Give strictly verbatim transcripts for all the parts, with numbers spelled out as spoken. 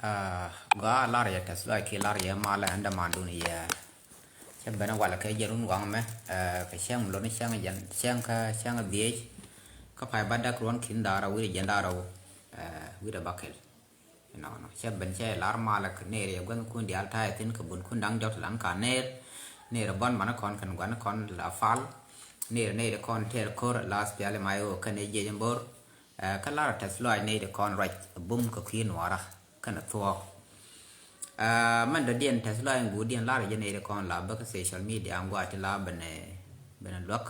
Aa, gɔaa lar yɛ tɛth lɔc kiɛ lar yɛ malɛ ɛn dämandun yɛ. Cä ben ɛ walɛ kɛ jɛ run gɔŋ mɛ, aa, kɛ cäŋ lon cäŋ jɛn cäŋ kä cäŋ dhiec. Kä pay ba däk ruɔn ki̱n da̱rä wi̱rɛ jɛn da̱rä wä, aa, wi̱rɛ ba kɛl. Inɔnɔ cä ben cä lar malɛ kɛ ner yɛ guänh kun diaal ta̱yɛ thi̱n kɛ bun kun da̱ŋ diɔk ti lan ka ner. Ner bɔn manɛ kɔn kɛn gua̱n kɔn la fal. Ner ner kɔn tɛr kor las piali ma yo kɛn jiɛc mbor. Ɛ, kä lar tɛth lɔaac nɛy ti kɔn ruac bum kɛ kui̱ nuɔɔrä kɛnɛ thuɔɔk. Ɛ, mɛn dɔ̱diɛn tɛth lɔaac ŋuudiɛn lar jɛ nɛy ti kɔn la bä kä social media ŋuac ti la benɛ, benɛ luäk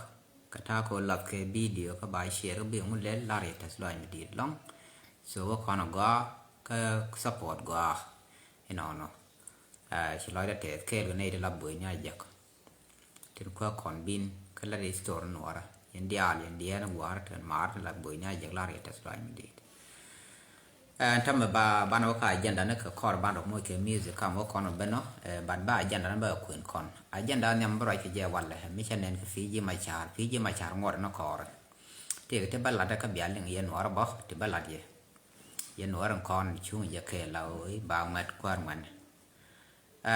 kɛ ta̱a̱ kɛ wä lath kɛ video kä ba share kä bi ŋu lɛl lar jɛ tɛth lɔaac mi di̱i̱t lɔ̱ŋ. So wä kɔn a gɔaa kä support gɔaa. Inɔnɔ. Ɛ, ci lɔcdä tɛth kɛɛl kɛ nɛy ti la bo̱o̱c ni a jɛk. Tin kuäk kɔn bin kä la ri story nuɔrä yɛn diaal yɛn diɛɛn gua̱a̱r tɛn maar ti la bo̱o̱c ni a jek lar yɛ tɛth lɔaac mi di̱i̱t. Ɛn tämɛ ba banɛ wä ka agenda ni kɛ kɔr ban rɔ moc kɛ music kam wä kɔn wä ben nɔ, ɛ, ban ba agenda ni bä kɛ kuën kɔn. Agenda nhiam bä ruac kɛ jɛ walɛ mi cɛ nɛn kɛ Fiji Macar, Fiji Macar ŋuɔt ni kɔr. Tëëkɛ ti bä lat kä bia liŋ yɛ nuɔrä bä ti bä lat yɛ. Yɛ nuɔrä kɔn cuŋ jɛ kɛ la ɣöö i̱ ba ŋuɛt kuäär ŋuɛn. Ɛ,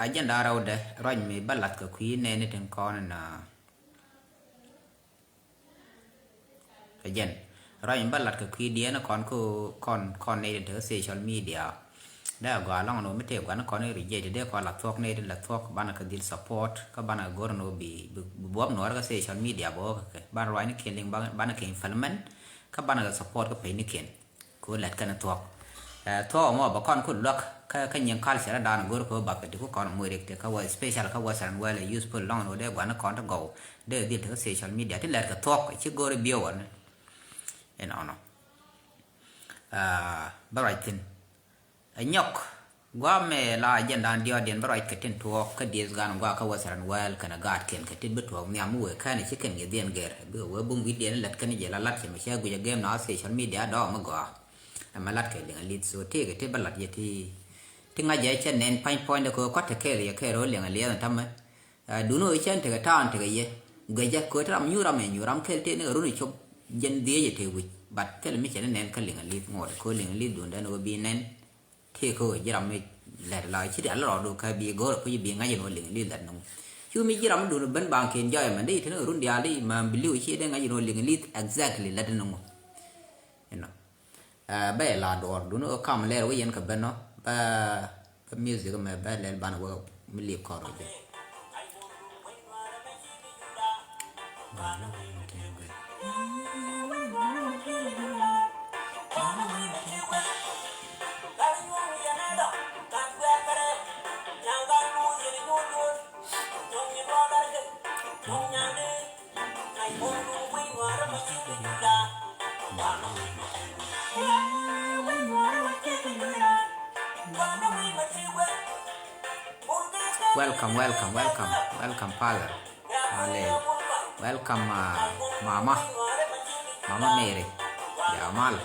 agenda rɛwdɛ ruac mi bä lath kɛ kui̱ nɛɛni tin kɔn na. Agenda ruac mi bä lath kɛ kui̱ diɛɛni kɔn ku kɔn kɔn nɛy tin te social media. Dee a gɔaa lɔŋ ni wä mi tëë gua̱n kɔn i̱ reject dee kɔn la thuɔ̱k nɛy tin la thuɔ̱k banɛ kɛ dhil support kä banɛ kɛ go̱r ni wä bi bi buɔ̱p nuɔr kä social media bä wä kɛ kɛ banɛ ruac ni kiɛn liŋ banɛ kɛ implement kä banɛ kɛ support kä pecni kiɛn. Kɛ ɣöö lɛt kɛn thuɔ̱k. Ɛ, thuɔ̱k ɛmɔ bɛ kɔn ku luäk kä, kä nyiŋ culture dan go̱r kɛ ɣöö bap kɛ ti ku kɔn moc rik ti kä wä special kä Western world ɛ useful lɔŋ ni wä dee gua̱n kɔn ti gɔw dee dhil ti kä social media ti lɛt kɛ thuɔ̱k ci go̱r i̱ biöwä ni. Inɔnɔ. Ɛ, bä ruac thi̱n. Ɛ nyɔk. Guamɛ la agenda diɔt diɛn bä ruac kɛ tin tuɔɔk kä dieth gan gua kä Western world kɛnɛ gaat kɛn kɛ tit bi tuɔɔk nhiam mi wee kɛn ci kɛn kɛ dhiɛn gɛr bi wee bum wi̱diɛn lät kɛn jɛ la lat cɛ mɛ cɛ guic a gɛm na social media dɔɔk mi gɔaa. Ɛmɛ lat kɛ liŋ a lit so tëëkɛ ti bä lat yɛ ti ti ŋa̱c jɛ cɛ nɛn pany puɔ̱nydɛ kɛ kɔt te kɛɛl yɛ kɛɛl rɔ liŋ a liɛth ɛn tamɛ. Ɛ, duundɛ ɣöö cɛn tekɛ ta̱a̱n tekɛ yɛ guic jɛ kɛ ɣöö ti ram nyuur ram ɛ nyuur ram kɛl tëë ni kɛ run ɛ cop jɛn dhiec ɛ tëë wi̱c but thilɛ mi cɛ ni nɛn kä liŋ a lit ŋuɔt kɛ ɣöö liŋ a lit duundɛ ni ɣöö bi nɛn. Tëë kä ɣöö ji̱ ram mi lɛt la ci rial rɔɔdu kä bi go̱o̱r kä ji̱ bi ŋa̱c in wä liŋ li̱th lɛt nɔŋ. Cu mi ji̱ ram mi dun ben baŋ ken jɔɔy mɛn dee i̱ teni ɣöö run diaal i̱ ma bi li̱w ci dee ŋa̱c in wä liŋ li̱th exactly lɛt nɔŋ. Inɔ. Ɛ, bɛ la duɔr dun ɣöö kam lɛr wä yɛn kä ben nɔ bɛ, bɛ music mɛ bɛ lɛl ban wä mi li̱p kɔr wä jɛ. Welcome, welcome, welcome, welcome, father. Ale, welcome, uh, mama. Mama Mary. Ya mal.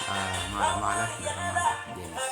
Ah, mala, mala, mala, mala, James.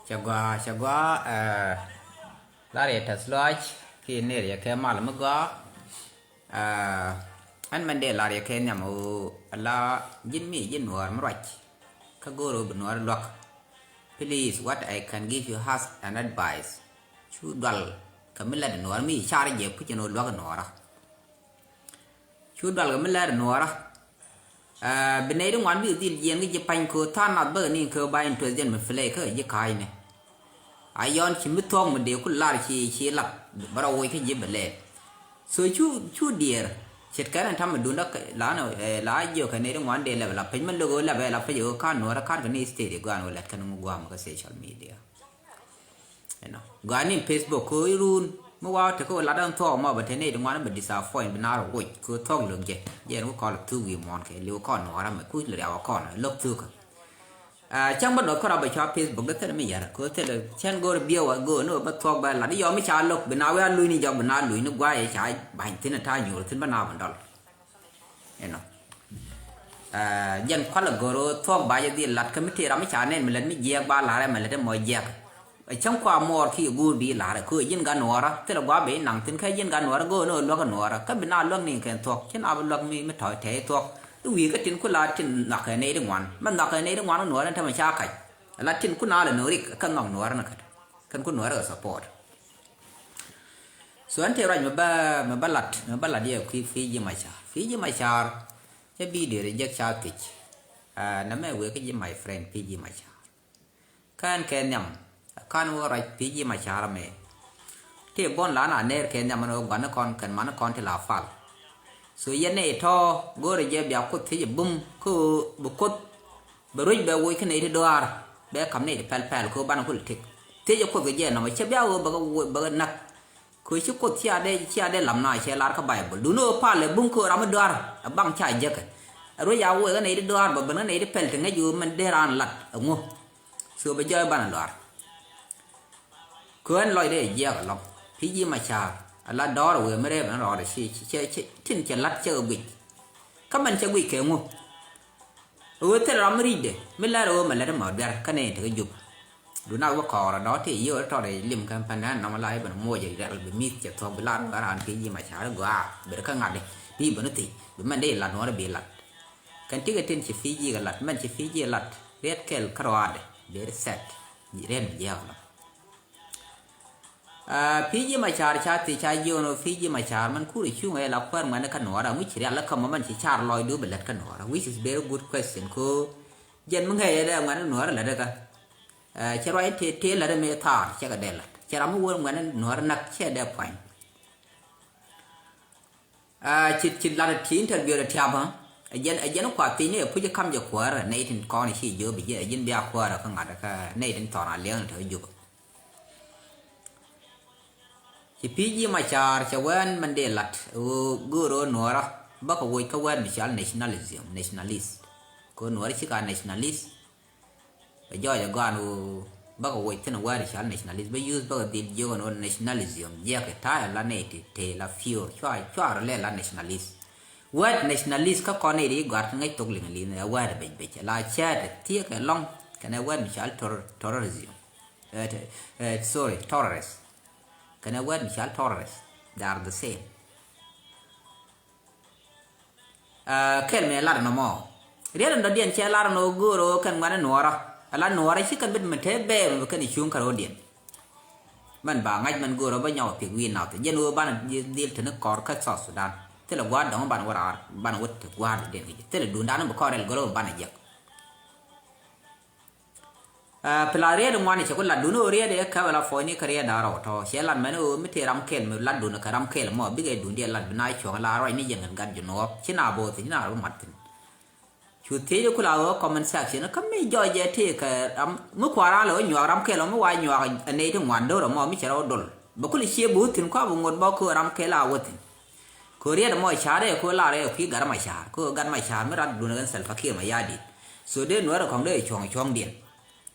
Cɛ gɔaa, cɛ gɔaa, eh, la riɛ tɛth lɔac ki ner yɛ kɛ mal mi gɔaa. Eh, ɛn mɛn dee la riɛ kɛ nhiam ɣöö la ji̱n mi ji̱n nuɔɔr mi ruac. Kä go̱o̱r ɣöö bi nuɔɔr luäk. Please, what I can give you as an advice. Cu dual kɛ mi lat nuɔɔr mi car jɛ puc ɛn ɣöö luäk nuɔɔrä. Cu dual kɛ mi lɛr nuɔɔrä. Ɛ, bi nɛy di ŋuan bi dhil jiɛn kä ji̱ pa̱ny köö tha̱a̱ŋ nath bäkɛ ni köö ba interest jɛn mi play kä ji̱ ka̱a̱cni. A yɔn ci mi thuɔ̱k mi dee ku lar ci, ci lat bä rɔ woc kä ji̱ bɛ lɛɛl. So cu, cu diɛɛr ce̱tkɛ ni ta̱mɛ duundä la ni, ɛ, la jiök kɛ nɛy di ŋuan dee lɛpɛ la pec mi lo̱k ɣöö lɛpɛ la pec ɣöö ka̱n nuɔɔrä ka̱n kɛ ni state i̱ gɔaan ɣöö lɛt kɛn ŋu gua̱a̱m kä social media. You know, gɔaa ni Facebook kɛ ɣöö iruun mi wa̱a̱ tekɛ ɣöö lat ɛn thuɔ̱k mɔ bɛ te nɛy ti ŋuan bɛ disappoint bi naar woc kɛ ɣöö thuɔ̱k lo̱k jɛ. Jɛ ɛn wä kɔn lɛ thuk wi̱i̱ muɔ̱ɔ̱n kɛ li̱w kɔn nuɔɔrä mɛ kuc lɛ riaw kɔn lo̱k thuk kä. Ɛ, cäŋ bä dɔth kärɔa bɛ cua Facebook dee thilɛ mi yärä kɛ ɣöö thilɛ cɛn go̱o̱r biɛw a go̱o̱r ni ɣöö bä thuɔ̱k bɛ lat i̱ yɔm mi ca lo̱k bi na wi̱i̱ a luc ni jɔk bi na luc ni gua̱a̱c ca ba̱ny thi̱n a ta̱a̱ nyuur thi̱n bä na bä dɔl. You know. Ɛ, jɛn kualɛ go̱r ɣöö thuɔ̱k ba jɛ dhil lat kä mi tëë ram mi ca nɛn mi lät mi jiɛɛk ba la̱rɛ mi lät mɔ jiɛɛk. Ɛ cäŋ kua muɔɔr ki guur bi la̱rɛ köö ji̱n gat nuɔɔrä thilɛ gua̱a̱ ben naŋ thi̱n kä ji̱n gat nuɔɔrä go̱o̱r ni ɣöö luäk nuɔɔrä kä bi na luäk ni kɛn thuɔ̱k ci na bi luäk mi, mi tɔ̱ tɛy thuɔ̱k. I̱ wi̱i̱ kä tin ku la tin nhɔakɛ nɛy ti ŋuan mi nhɔakɛ nɛy ti ŋuan kä nuɔɔrä ni tämɛ ca kac. La tin ku na lɛ no̱o̱rik kä nhɔk nuɔɔrä ni kät. Kɛn ku nuɔɔrä kɛ support. So ɛn tëë ruac mɛ bä, mɛ bä lat, mɛ bä lat yɛ kui̱ Fiji Machar. Fiji Machar cɛ video rɛ jek ca thiec. Ɛ, nɛ mɛ wee kä ji̱ my friend Fiji Machar. Kɛn kɛ nhiam kan wä ruac Fiji Machar mɛ. Tëë buɔ̱n la na ner kɛ nhiam ni wä gua̱n ni kɔn kɛn man ni kɔn ti la pal. So yɛn ni tɔ̱ go̱o̱rɛ jɛ bia Kuoth thiec ɛ bum kä bi Kuoth bɛ ruec bɛ woc kä nɛy ti dɔaar bɛ ka̱m nɛy ti pɛl pɛl kɛ ɣöö banɛ kulɛ tëk. Thiec ɛ Kuoth kɛ jɛ nɔmɔ cɛ bia ɣöö bɛ kɛ woc bɛ kɛ näk. Kɛ ɣöö ci Kuoth cia dee, cia dee lam na cɛ lar kä Baibol duundɛ ɣöö palɛ bum kɛ ɣöö ram mi dɔaar ɛ baŋ ca jäkä. Ɛ ruec a woc kä nɛy ti dɔaar bɛ ben kä nɛy ti pɛl ti ŋäc ɣöö mɛn dee raan lat ɛŋu. So bɛ jɔɔc banɛ luaar. Kään lɔcdɛ jiɛɛk ɛlɔ̱ŋ. Fiji Machar ala dɔɔr wëë mi rɛɛp ɛn rɔɔdɛ ci, ci, ci, ci, tin cɛ la̱t cɛ kɛ guic. Kä mɛn cɛ guic kɛ ŋu? Ɣöö thilɛ ram mi ri̱cdɛ mi lɛr ɣöö mɛ lät ɛmɔ duer kä nɛy tekɛ jup. Dunak wä kɔɔr ɛnɔ tëë yiëë wä tɔt ɛ lim kɛn pɛn ɛn nɔmɔ la i̱ ben muɔc ɛ riɛl bi mi̱th cɛ thuɔ̱k bi lar ɣän raan Fiji Machar i̱ gɔaa ben kä ŋa̱t i̱ bi ben i̱ thiec bi mɛn dee i̱ lat nuɔ̱ɔ̱r i̱ bi lat. Kɛn tikɛ tin ci Fiji kɛ lat mɛn ci Fiji lat riɛt kɛl kä rɔaadɛ ben i̱ thɛt riɛt mi jiääk ɛlɔ̱ŋ. Aa, Fiji Machar ca thiec ca jiök ni Fiji Machar mɛn kur i̱ cuŋ ɛ la kuäär ŋuɛ̈tni kä nuɔɔrä ŋui̱c ci rial kä mɔ mɛn ci car lɔcdu bɛ lät kä nuɔɔrä, which is very good question ko jɛn mi ŋäc ɛ dee ŋuɛ̈tni nuɔɔrä lät kä. Aa, cɛ ruac tëë tëë lät ɛ mëë thaar cɛ kɛ dee lät cɛ ram mi wä ŋuɛ̈tni nuɔɔrä näk cɛ dee pua̱ny. Aa, ci, ci lat ti interview rɛ tiap ɛ jɛn, ɛ jɛn kua thiec ni ɛ puc kam jɛ kuäärä nɛy tin kɔn ci jiök bi jɛ ɛ ji̱n bia kuäärä kä ŋa̱t kä nɛy tin thɔn a liɛŋ ni te jupä. Ci Fiji Machar cɛ wɛn mɛn dee lat ɣöö göör ɣöö nuɔɔrä bäkɛ woc kä wɛn mi cal nationalism, nationalist. Kɛ ɣöö nuɔɔrä ci ka nationalist. Bɛ jɔɔc ɛ gɔaan ɣöö bäkɛ woc thi̱n ɛ wɛɛt i̱ cal nationalist bä use bäkɛ dhil jiök ɛn ɣöö nationalism jiɛkɛ ta̱a̱ ɛ la nɛy ti tëë la pure cua, cua rɔ lɛ la nationalist. Wɛɛt nationalist kä kɔn nɛy ti i̱ gɔ̱a̱r ti ŋäc thok liŋ li̱n ɛ wɛɛt ɛ bec bec ɛ la cɛɛt ɛ thieek ɛ lɔ̱ŋ kɛnɛ wɛɛt mi cal terror-, terrorism. Ɛ, ɛ, sorry, terrorist. Kɛnɛ wɛɛt mi cal terrorist. They are the same. Aa, kɛl mëë lat ɛnɔ mɔ. Riɛt ɛn dɔ̱diɛn cɛ lar ɛn ɣöö göör ɣöö kɛn ŋuɛ̈tni nuɔɔrä. Ala nuɔɔrä ci kɛn bit mi te bɛɛr mi bi kɛn i̱ cuŋ kärɔ̱diɛn. Mɛn ba ŋa̱c mɛn göör ɣöö bä nyɔk ɛ pi̱k wi̱i̱ nath. Jɛn ɣöö banɛ dhil te ni kɔr kä South Sudan. Thilɛ gua̱a̱r dɔ̱ŋ banɛ wä raar, banɛ wä te gua̱a̱r dɔ̱diɛn kɛ jɛ. Thilɛ duundan bi kɔr rɛl gör ɣöö banɛ jiäk. Aa, pila riet ŋuan cɛ ku lat dun ɣöö riet ɛ kɛp ala puɔ̱nyni kä riet da̱ŋ rɛw tɔ̱. Cɛ lat mɛn ɣöö mi tëë ram kɛl mi lat dun kä ram kɛl mɔ bikɛ dun diɛ lat bi na cuɔ̱ŋ la ruacni jɛn kɛn gat ji̱ nuɔɔk ci na bo̱o̱th ci na rɔ mat thi̱n. Cu thiec ku la ɣöö comment section kä mi jɔɔc jɛ tëë kɛ ram mi kua̱ran lɛ ɣöö nyuak ram kɛl ɔ mi wa nyuak ɛ nɛy ti ŋuan do̱r ɛmɔ mi cɛ rɛw dol bɛ kul cië bi wä thi̱n kua bi ŋot bä kɛ ɣöö ram kɛl a wä thi̱n. Kɛ ɣöö riet ɛmɔ ca̱r ɛ kɛ ɣöö lar ɛ kui̱ gat ma ca̱r kɛ ɣöö gat ma ca̱r mi rat dun ɛ kɛn Salva Kiir Mayardit. So dee nuɔ̱ɔ̱rɛ kɔŋ dee cuɔ̱ŋ cuɔ̱ŋdiɛn.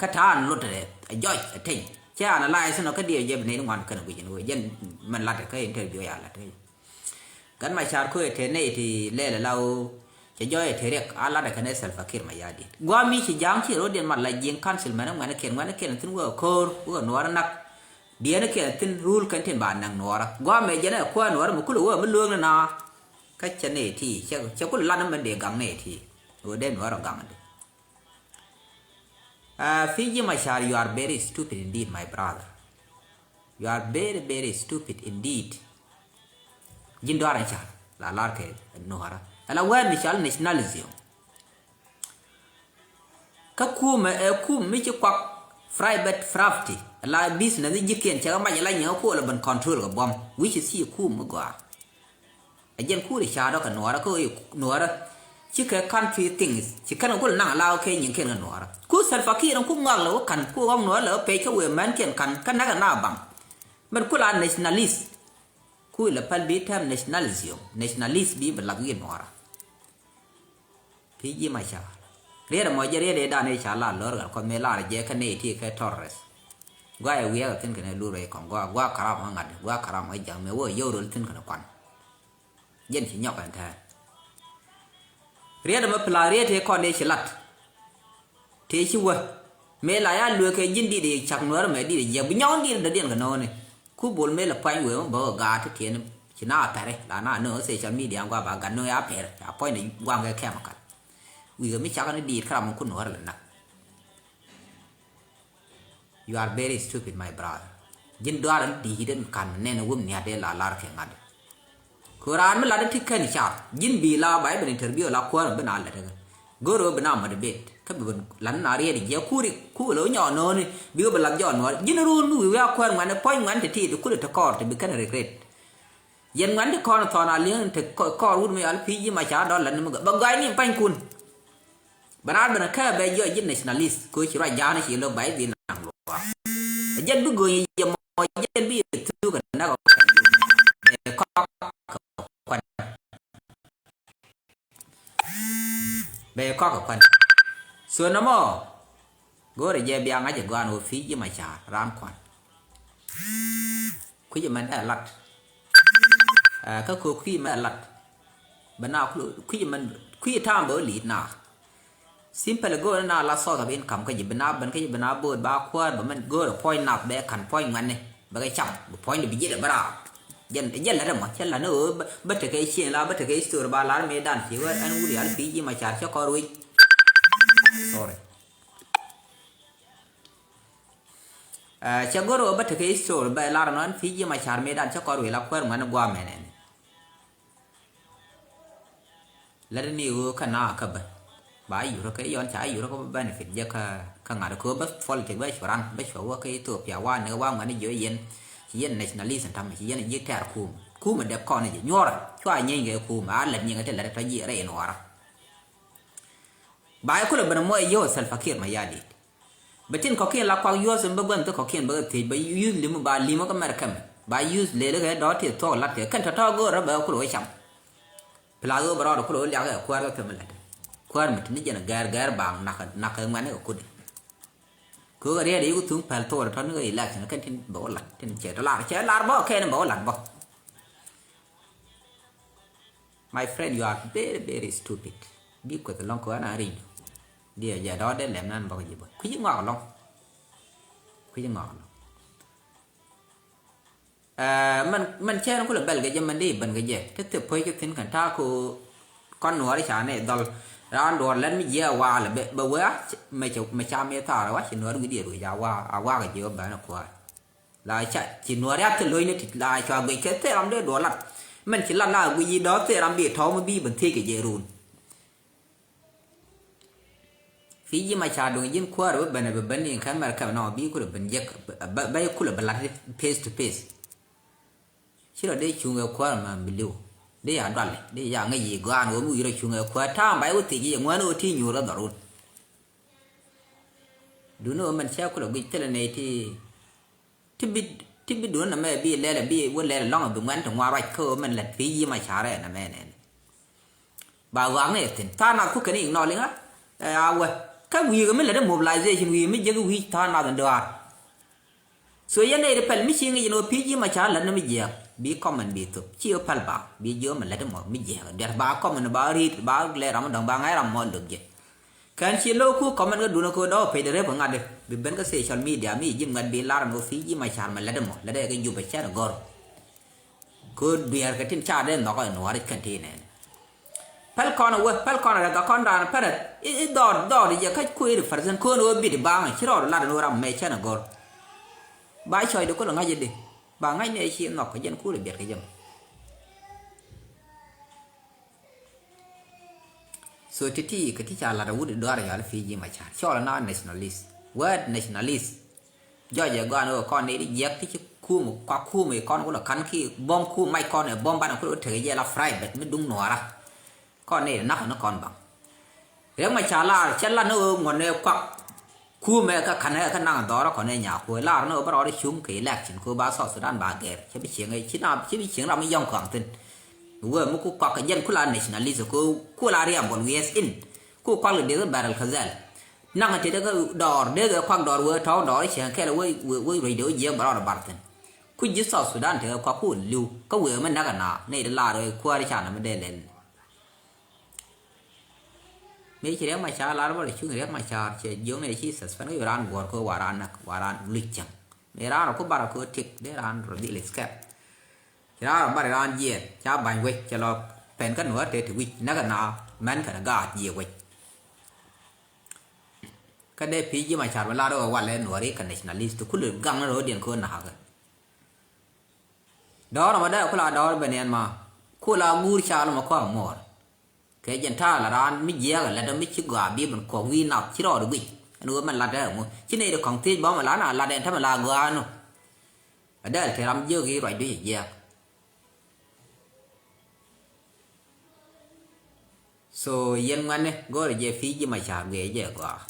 Kä ta̱a̱ an lot ɛ jɔc ɛ teny cɛ analyze nɔ kä diɛ jɛ bi nɛy ti ŋuan kɛn guic ɛn ɣöö jɛn mɛn lat ɛ kä interview ya lat ɛ. Gat ma ca̱r ko̱ ɛ te nɛy ti lɛl ɛ la ɣöö cɛ jɔc ɛ te riɛk a lat ɛ kɛn ɛ Salva Kiir Mayardit. Gua̱a̱ mi ci ja̱a̱ŋ ci ro̱diɛn mat la ji̱i̱ŋ council mɛn ɛ ŋuɛn ɛ kiɛn ŋuɛn ɛ kiɛn thi̱n wä ko̱o̱r wä nuɔɔr ɛ nak. Diɛn ɛ kiɛn thi̱n rul kɛn tin ba naŋ nuɔɔrä. Gua̱a̱ mɛ jɛn ɛ kuäär nuɔɔrä mi kulɛ wä mi lueek ni na. Kä cɛ nɛy ti cɛ, cɛ kulɛ lat ni mɛn dee gaŋ nɛy ti. Ɣöö dee nuɔɔrä gaŋ di. Uh, Fiji Machar, you are very stupid indeed, my brother. You are very, very stupid indeed. Ji̱n dɔaar in car la lar kɛ nuɔrä. Ala wɛɛr mi cal nationalism. Kä kumɛ ɛ kum mi ci kuak private property. La business ji̱ kiɛn cɛ kɛ mac ala nyɛ kuɔl ben control kɛ buɔm. Which is ci kum mi gɔaa. Ɛ jɛn kuuri ca dɔk kɛ nuɔɔrä kä ɣöö nuɔɔrä cikɛ country things ci kɛn kul naŋ la kɛ nyin kɛn kɛ nuɔɔrä. Ku Salva Kiir ku ŋɔak lɛ wä kan ku ɣɔk nuɔɔrä lɛ wä pɛc kä wëë mɛn kɛn kan kä näk ɛ na baŋ. Mɛn kul a nationalist. Ku ilɛ päl bi tɛm nationalism, nationalist bi bɛ lak wi̱i̱ nuɔɔrä. Pi ji̱ ma ca riet ɛmɔ jɛ riet ëëdan ëë ca lar lo̱r ɣɛl kɔn mëë lar jɛ kä nɛy ti kɛ terrorist. Gua ɛ wiɛɛk ɛ thi̱n kɛn ɛ lur ɛ kɔn gua, gua karam ɛ ŋa̱t, gua karam ɛ ja̱ŋ mëë wä ɛ yio̱w röl thi̱n kɛn ɛ kuan. Jɛn ci nyɔk ɛn tɛ̈ɛ̈n. Riet ɛmɛ pla riet tëë kɔn dee ci lat. Tëë ci wä mëë la ya lueek kɛ ji̱n di̱t i̱ cak nuäär ɛmɛ di̱t i̱ jiɛk bi nyɔk di̱t dɔ̱diɛn kɛ nööni. Ku bol mëë la puany wëë mi bä ɣä gaat ti tiɛɛni ci na pɛri la na nööŋ social media gua ba gat nööŋ ya pɛr ca puɔ̱ny ni guaŋ kɛ chemical. Wi̱i̱ kɛ mi cak ni di̱i̱t käram mi ku nuäär la nak. You are very stupid, my brother. Ji̱n duaar in di̱i̱t in ka̱n nɛn wum niat dee la lar kɛ ŋa̱t. Kɛ raan mi lat in ti kɛn car ji̱n bi la ba i̱ ben interview la kuäär in bi na lät in go̱r in bi na motivate kä bi ben lat in a riɛt in jiɛ kuri ku lo nyɔ nööni bi bi lat jɔɔn nuɔr ji̱n ruun mi wi̱i̱ wi̱i̱ a kuäär ŋuan in puɔ̱ny ŋuan ti ti ti kul in ti kɔɔr ti bi kɛn regret. Yɛn ŋuan ti kɔn thɔn a li̱eŋ ti kɔr wut mi al pi̱i̱ ji̱ ma ca dɔl lɛn mi gɛ bɛ gɔ̱a̱c ni panykun. Bɛ raar ben kɛ bɛ jiɔ ji̱ nationalist ko ci ruac ja̱a̱n ci lo̱k ba i̱ dhil naŋ luaak. Ɛ jɛn bi go̱o̱ny yɛ mɔ jɛn bi yɛ thuk ɛ näk ɔ bɛ kɔk kɛ kuan. Bɛ kɔk kɛ kuan. So nɔmɔ go̱o̱rɛ jɛ bia ŋa̱c ɛ gɔaan ɣöö pi̱i̱ ji̱ ma ca̱a̱r raan kuan. Kui̱c ɛmɛn ɛ lat. Ɛ kä ko̱ kui̱c ɛmɛn ɛ lat. Bɛ na kui̱c ɛmɛn kui̱c ɛ ta̱a̱m bɛ wä li̱i̱t na. Simple go̱o̱r ni na la source of income kä ji̱ bi na ben kä ji̱ bi na bo̱o̱t ba kuäär bɛ mɛn go̱o̱r ɛ puɔ̱ny nath bɛ ka̱n puɔ̱ny ŋuɛ̈tni bɛ kɛ cam bɛ puɔ̱ny di bi ji̱ dɛ bɛ raar. Jɛn jɛn lät ɛmɔ cɛ lat ni ɣöö bä tekɛ cieŋ la bä tekɛ story ba lar mëëdan ci ɣöö ɛn wut yal pi̱i̱ ji̱ ma ca̱r cä kɔr wec. Sorry. Cɛ go̱r ɣöö bä tekɛ story bɛ lar nɔn pi̱i̱ ji̱ ma ca̱r mëëdan cä kɔr wec la kuäär ŋuɛ̈tni gua̱a̱mɛnɛni. Lät ni ɣöö kä na kä bä ba yurä kä yɔn ca yurä kä bä benefit jɛ kä kä ŋa̱t kä bä politics bä curan bä cua wä kä Ethiopia wa ni wa ŋuɛ̈tni jiö yɛn. Ci yɛn nationalism tam ci yɛn ji̱ tɛr kum kum dɛp kɔn jɛ nyuɔrä cua nyieeny kɛ kum a lät nyieeny kä ti lät tɔ ji̱ rɛy nuɔrä. Ba yɛ kulɛ ben mɔ yɛ yio̱w Salva Kiir Mayardit. Bɛ tin kɔ̱kiɛn la kuak yuɔ̱th in bä gua̱n thi kɔ̱kiɛn bä kɛ thiec bä yuth li̱m ba li̱m kä mɛr kɛm ba yuth lel kɛ dɔ̱r ti thuɔk lat kɛ kɛn tɔ̱tɔ̱ go̱o̱r rɔ bɛ kulɛ wä cam. Pla ɣöö bɛ rɔɔd kulɛ wä liak kɛ kuäär kɛ kɛm lat. Kuäär mi tin jɛn gɛr gɛr ba nak nak kɛ ŋuɛn kɛ kudi. Kɛ ɣöö kɛ riɛɛd yi ku thuŋ pɛl thok rɔ tɔ̱ ni kɛ election kɛn tin bɛ wä lat tin cɛ tɔ lar cɛ lar bä kɛn bɛ wä lat bä. My friend, you are very, very stupid. Bi kueth lɔŋ kɛ ɣän a ri̱c du. Diɛ jɛ dɔ̱ dee lɛm nan bɔk ji̱ bä. Kui̱ci ŋɔak lɔŋ. Kui̱ci ŋɔak lɔŋ. Ɛɛ, mɛn, mɛn cɛɛn kulɛ bɛl kɛ jɛ, mɛn dee ben kɛ jɛ. Te thep puɔ̱c kɛ thi̱n kɛn ta̱a̱ ko kɔn nuɔɔri ca nɛ dhɔl. Raan duɔɔr lɛn mi jiɛ a waal bɛ, bɛ wee a, mɛ ca, mɛ ca mi thaar a wa ci nuɔɔri wi̱diɛ ruec a wa, a wa kɛ jiɛ wä bɛn a kua̱a̱r. La ca ci nuɔɔri a thil lo̱cni ti la cua guic kɛ thil ram dee duɔl lat. Mɛn ci lat la guic yi dɔ̱ thil ram bi tɔ̱w mi bi ben thiec kɛ jɛ run. Pi ji̱ ma ca duŋ ji̱n kuäär bi ben bi ben in kɛn mɛr kɛm nɔ bi kulɛ ben jek bɛ kulɛ bi lat face to face. Ci rɔ dee cuŋ ɛ kuäär ma bi liw dee ya dual dee ya ŋäc yi gɔaan wä mi wi̱i̱ rɔ cuŋ ɛ kuäär ta̱a̱m ba iwä thiec yi ŋuän wä ti nyuur kä dhɔrun. Duni wä mɛn cɛ kulɛ guic thilɛ nɛy ti ti bi ti bi duun nɛ mɛ bi lɛl bi wä lɛl lɔŋ bi ŋuɛn ti ŋuan ruac kä mɛn lɛt pi yi ma carɛ nɛ mɛ nɛn. Ba ɣaak ni thin tha̱a̱ŋ nath ku kɛn ignore liŋa. Ɛ a wä kä wi̱i̱ mi lɛt mobilization wi̱i̱ mi jek wi̱i̱ tha̱a̱ŋ nath in dɔaar. So yɛn nɛy ri pɛl mi ci ŋic in wä pi yi ma car lɛt ni mi jiɛɛk bi comment bi thop ci wä pɛl ba bi jiö mi lɛt mɔ mi jiɛɛk diɛt ba comment ba ri̱t ba lɛ ram dɔŋ ba ŋa̱c ram mɔ lök jɛ. Kɛn ci lo̱k ku comment kä duun kä dɔ̱k page de rep ŋa̱t bi ben kä social media mi ji̱ ŋuɛt bi lar ɛn ɣöö Fiji ma car mɛ lät ɛmɔ lät ɛ kɛ jup ɛ cɛn ɛ gɔr. Kä dueer kɛ tin ca dee nhɔk ɛ nuɔ̱ɔ̱r i̱ kɛn ti nɛn. Päl kɔn ɛ wä päl kɔn ɛ rɛk ɛ kɔn raan pärɛ i̱ dhɔr dhɔr i̱ jɛ kä kui̱ ri pärthin köön ɛ wä bit i̱ baŋ ci rɔɔd lat ɛn ɣöö ram mɛ cɛn ɛ gɔr. Ba cɔc di kulɛ ŋa̱c ɛ di ba ŋa̱c ni ɛ ci nhɔk kɛ jɛn kuur ɛ biɛt kɛ jɛ mɔ. So ti̱ti̱ kɛ ti ca lat a wut i̱ duaar yɔal i̱ Fiji ma car cɔl na nationalist. Word nationalist. Jɔc ɛ gɔaan ɣöö kɔn ni di jiɛk ti ci kum kua kum i̱ kɔn kulɛ kan ki bom kum mac kɔn ɛ bom banɛ kulɛ tekɛ jɛ la private mi duŋ nuɔra. Kɔn ni di nak ni kɔn baŋ. Riɛk ma ca lar cɛ lat ni ɣöö ŋuɔ̱t ni kuak. Kumɛ kä ka̱n ɛ kä naŋ dhɔrä kɔn ɛ nyakuɔ lar ni ɣöö bä rɔɔdɛ cuŋ kɛ election kɛ ɣöö ba South Sudan ba gɛr cɛ bi cieŋ ɛ ci na ci bi cieŋ ram mi yɔ̱ŋ kɔaŋ thi̱n. Wee mi ku kuak kɛ jɛn ku la nationalist kɛ ɣöö ku la riɛm bɔl wiɛth in ku kuak lɛ dee kä barrel kɛ dhɛl. Naŋ ɛ tëë dee kä dɔɔr dee kɛ kuak dɔɔr wee tɔ̱w dɔɔr cieŋ kɛl wee wee wee ruec dee wee jiɛk bɛ rɔɔdɛ bar thi̱n. Ku ji̱ South Sudan tëë kɛ kuak ku li̱w kä wee mi näk ɛ na nɛy dee lar wee kuäär ca na mi dee lɛl. Mëë ci Riɛk Macar lar bä lɛ cuŋ Riɛk Macar cɛ jiöknɛ ci suspend kä raan guɔ̱ɔ̱r kɛ wa raan näk wa raan luc cäŋ. Mëë raan rɔ ku bar kɛ tik dee raan rɔ dhil iskɛp. Ci raan rɔ bar raan jiɛɛn ca ba̱ny wec cɛ lɔ pɛn kä nuɔ̱ɔ̱r tëë ti wi̱c näk na mɛn kɛn gaat jiɛɛk wec. Kä dee pi̱i̱ ji̱ Macar bä lar rɔ walɛ nuɔ̱ɔ̱ri kɛ nationalist kulɛ gaŋ ni rɔ̱diɛn kɛ na̱a̱kä. Dɔ̱ɔ̱r ɛmɔ dee kula dɔ̱ɔ̱r ben yɛn ma kula guur cal ɛmɔ kɔaŋ muɔɔr. Kɛ jɛn ta̱a̱ la raan mi jiɛɛk ɛ lɛt ɔ mi ci gɔaa bi ben kuɔk wi̱i̱ nath ci rɔɔd guic ɛn ɣöö mɛn lat dee ɛŋu ci nɛy ti kɔ̱ŋ thiec bä mɛ la na lat ɛn tämɛ la gɔaa ɛnɔ. Ɛ dee kɛ ram jiök i̱ ruac dui̱c ɛ jiɛɛk. So yɛn ŋuɛ̈tni go̱o̱rɛ jɛ pi̱i̱ ji̱ Macar guiɛ jɛ gɔaa.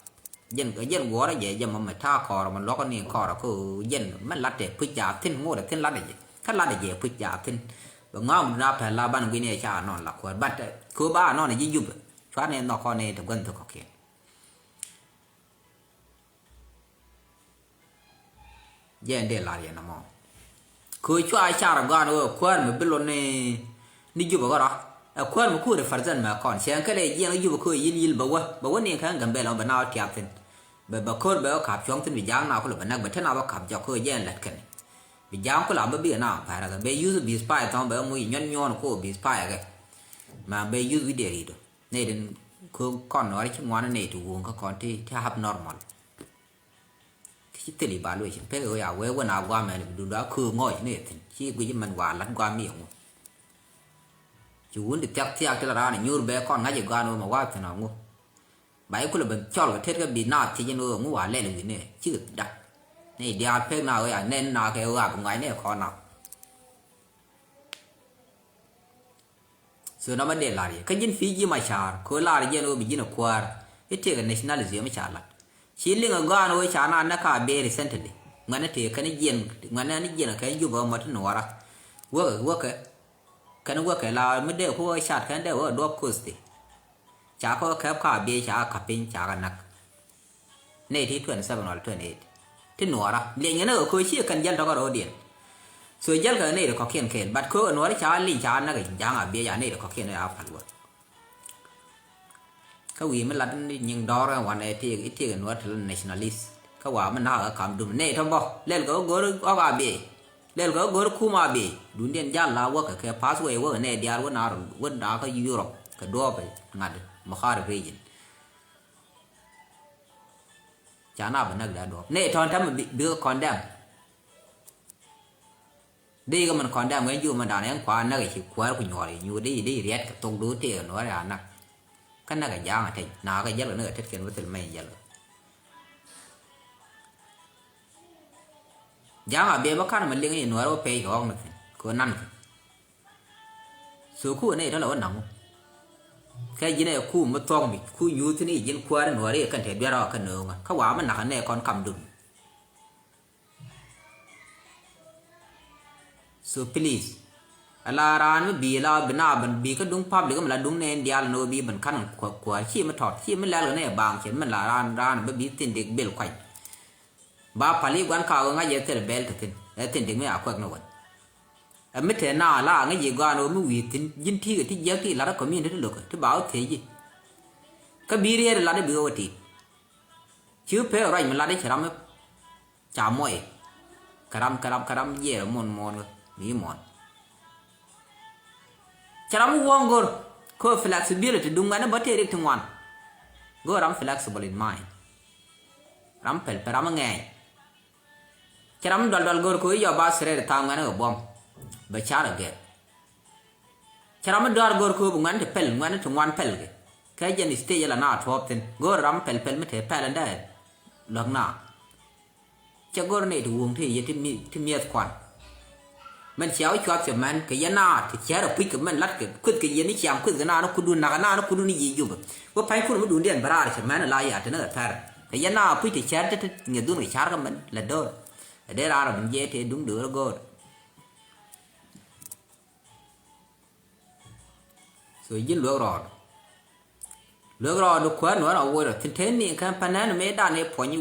Jɛn jɛn guɔ̱ɔ̱rä jɛ jɛ mɔ mɛ ta̱a̱ kɔɔrä mɛ luɔ̱kä ni kɔɔrä kä jɛn mɛ la̱t tɛ puc ca thi̱n ŋotɛ thi̱n la̱tdɛ jɛ kä la̱tdɛ jɛ puc ca thi̱n. Bɛ ŋa̱a̱m dun a pɛl la ban gui̱ni ɛ ca nɔn la kuäär ban tɛ köö ba nɔn ɛ ji̱ Jubɛ cuarni ɛ nhɔk kɔn ni tɛ guänh thok kɔkiɛn. Jɛ ɛn dee lar yɛn ɛmɔ. Kɛ ɣöö cua car ɛ gɔaa ni ɣöö kuäär mi bi luɔt ni, ni Jubɛ ɣɔrɔ. Ɛ kuäär mi ku represent mɛ kɔn. Cɛ ɛn kɛlɛ jiɛn kä Jubɛ kɛ ɣöö yil yil bɛ wä, bɛ wä ni kɛ Gambɛl ɔ bɛ na wä tiap thi̱n. Bɛ bɛ ko̱r bɛ wä kap cuɔ̱ŋ thi̱n bi ja̱a̱ŋ na kulɛ bɛ näk bɛ te na wä kap jɔk kɛ ɣöö jɛ ɛn lät kɛn. Bi ja̱a̱ŋ kulɛ bä bikɛ na wä pɛr kɛ. Bɛ yuth bi spy thɔ̱ŋ bɛ wä muc nyuɔ̱n nyuɔ̱n kɛ ɣöö bi spy kɛ. Ma bɛ yuth wi̱cdɛ ri̱t ɔ. Nɛy tin kɔn nɔɔri ci ŋuan nɛy ti wuŋ kä kɔn ti ti abnormal. Ti ci thil evaluation pek ɣöö ya wee wen a guam ɛn bi dunda köök ŋɔc ni thi̱n ci guic mɛn wa lat guam mi ɛŋu. Ci wun ti thiak thiak ti la raan nyuur bɛ kɔn ŋa̱c ɛ guam ɣöö ma wa thi̱n ɛŋu. Ba i̱ kulɛ ben cɔl kɛ tet kä bi na thiec ɛn ɣöö ɛŋu wa lɛl wi̱n ni ci kɛ dak. Ni diaal pek na ɣöö ya nɛn na kɛ ɣöö a bi ŋuac ni kɔn na. So nɔmɔ dee lar yɛ kä ji̱n pi̱i̱ ji̱ Macar kɛ ɣöö lar jɛn ɣöö bi ji̱n ɛ kuäär i̱ tëëkɛ nationalism ca lat. Ci liŋ ɛ gɔaa ni ɣöö ca naan näk ka very recently ŋuɛ̈tni tëë kɛn jiɛn ŋuɛ̈tni ni jiɛn kɛn Jubɛ ɛmɔ ti nuɔɔra. Wäkɛ wäkɛ kɛn wäkɛ la mi dee ku ɣöö cat kɛn dee wäkɛ duɔ̱p koth ti. Ca kɛ ɣöö kɛp ka biey ca kɛ ka̱p piny ca kɛ näk. Nɛy ti twenty seven wala twenty eight ti nuɔɔra liɛny ŋäni ɣä köö ci kɛn jäl tɔkä ro̱o̱diɛn. So jäl kɛ nɛy ti kɔ̱kiɛn kɛɛl but köö kɛ nuɔɔri ca li̱ny ca näk ja̱a̱ŋ a biɛc a nɛy ti kɔ̱kiɛn a pal wä. Kä wi̱i̱ mi lat ni nyiŋ dɔ̱r ɛn wanɛ ti ti kɛ nuɔɔri ti la nationalist kä wa mi na̱k ɣä kam dum nɛy tɔ bä lɛl kɛ ɣä go̱r ɣɔk a biɛc. Lɛl kɛ ɣä go̱r kum a biɛc dundiɛn jal la wäkɛ kɛ pathway wäkɛ nɛy diaal wä na rɔ wä na kä Europe kɛ duɔɔpɛ ŋa̱t Maghreb region. Ca na bɛ näk dee duɔ̱ɔ̱p ni tɔ̱n tämɛ bikɛ condemn. Dee kɛ mɛn condemn ɣän ji̱ mɛn da̱a̱n ɛn kua näk ɛ ci kuäär ku nyuɔɔr i̱ nyuur dee dee riɛt kɛ thok do̱o̱ tëë kɛ nuɔ̱ɔ̱r ya näk. Kä näk ɛ ja̱a̱ŋ ɛ tec na kɛ jäl kɛ näk ɛ tetkiɛn bä thil mɛny jäl kɛ. Ja̱a̱ŋ a biɛ bä ka̱n mɛ liŋ i̱ nuäärä wä pɛy kɛ ɣɔ̱k ni thi̱n kɛ ɣöö nan kɛ. So ku wä nɛy tɔ̱ la wä naŋ wä. Kɛ ji̱n ɛ ku mi thuɔ̱k mi ku nyuuth ni ji̱n kuäär nuäärä i̱ kɛn te duer ɣɔ̱k kɛ nööŋä kä wa mi nakä nɛ kɔn kam dun. So please, ala raan mi bi la bi na ben bi kä duŋ public mi la duŋ nɛn diaal ni wä bi ben ka̱n kuäär ci mi tɔt ci mi lɛl kɛ nɛ baaŋ cɛ mi la raan raan bi bi thin dik bil kuany. Ba pal i̱ guan ka wä ŋa̱c yɛ thil bɛl ti thin ɛ thin dik mi a kuɛk ni wän. Ɛ mi te na la ŋäc i̱ gɔaan wä mi wi̱i̱ thin ji̱n ti̱i̱ kɛ ti jiäk ti lat ɛ community ti lokä ti ba wä thiec ji̱. Kä bi riɛɛr lat i̱ bi wä wä ti̱i̱t. Ci wä pek ruac mi lat i̱ ci ram i̱ ca muɔy. Kɛ ram kɛ ram kɛ ram jiɛɛr muɔn muɔn kä mi muɔn. Cɛ ram mi wuɔ̱ŋ go̱r kä flexibility duŋ ŋuɛ̈ni bä tëë rik ti ŋuan. Go̱r ram flexible in mind. Ram pɛl pɛl ram mi ŋɛɛny. Cɛ ram mi dual dual go̱r kä i̱ yɔ ba threat tha̱a̱ŋ ŋuɛ̈ni kɛ buɔ̱m. Bɛ car agɛr. Cɛ ram mi duaar go̱r kä bi ŋuɛ̈ni ti pɛl ŋuɛ̈ni ti ŋuan pɛl kɛ. Kɛ jɛn stage la na tuɔɔp thin go̱r ram mi pɛl pɛl mi te pɛl ɛn dee. Luäk na. Cɛ go̱r nɛy ti wuŋ ti yɛ ti mi, ti miɛth kuan. Mɛn cia wä cuath cɛ mɛn kɛ yɛn na ti cɛɛr a puc kɛ mɛn lat kɛ kueth kɛ yɛn ni ciaŋ kueth kɛ naan kudun nak naan kudun ni yic jupä. Wä pa̱ny kun mi dun diɛn bɛ raar cɛ mɛn la ya ti ni kɛ thɛr kɛ yɛn na puc ti cɛɛr ti ti ŋɛ dhun kɛ car kɛ mɛn lɛ do̱r. Ɛ dee raar a bin jɛ tëë duŋ do̱r go̱r. So ji̱n luek rɔɔd. Luek rɔɔd kuäär nuɔ̱ɔ̱r a wuɔ̱c rɔ thi̱n te ni kɛn pɛnɛn mëë dan ëë puɔ̱ny.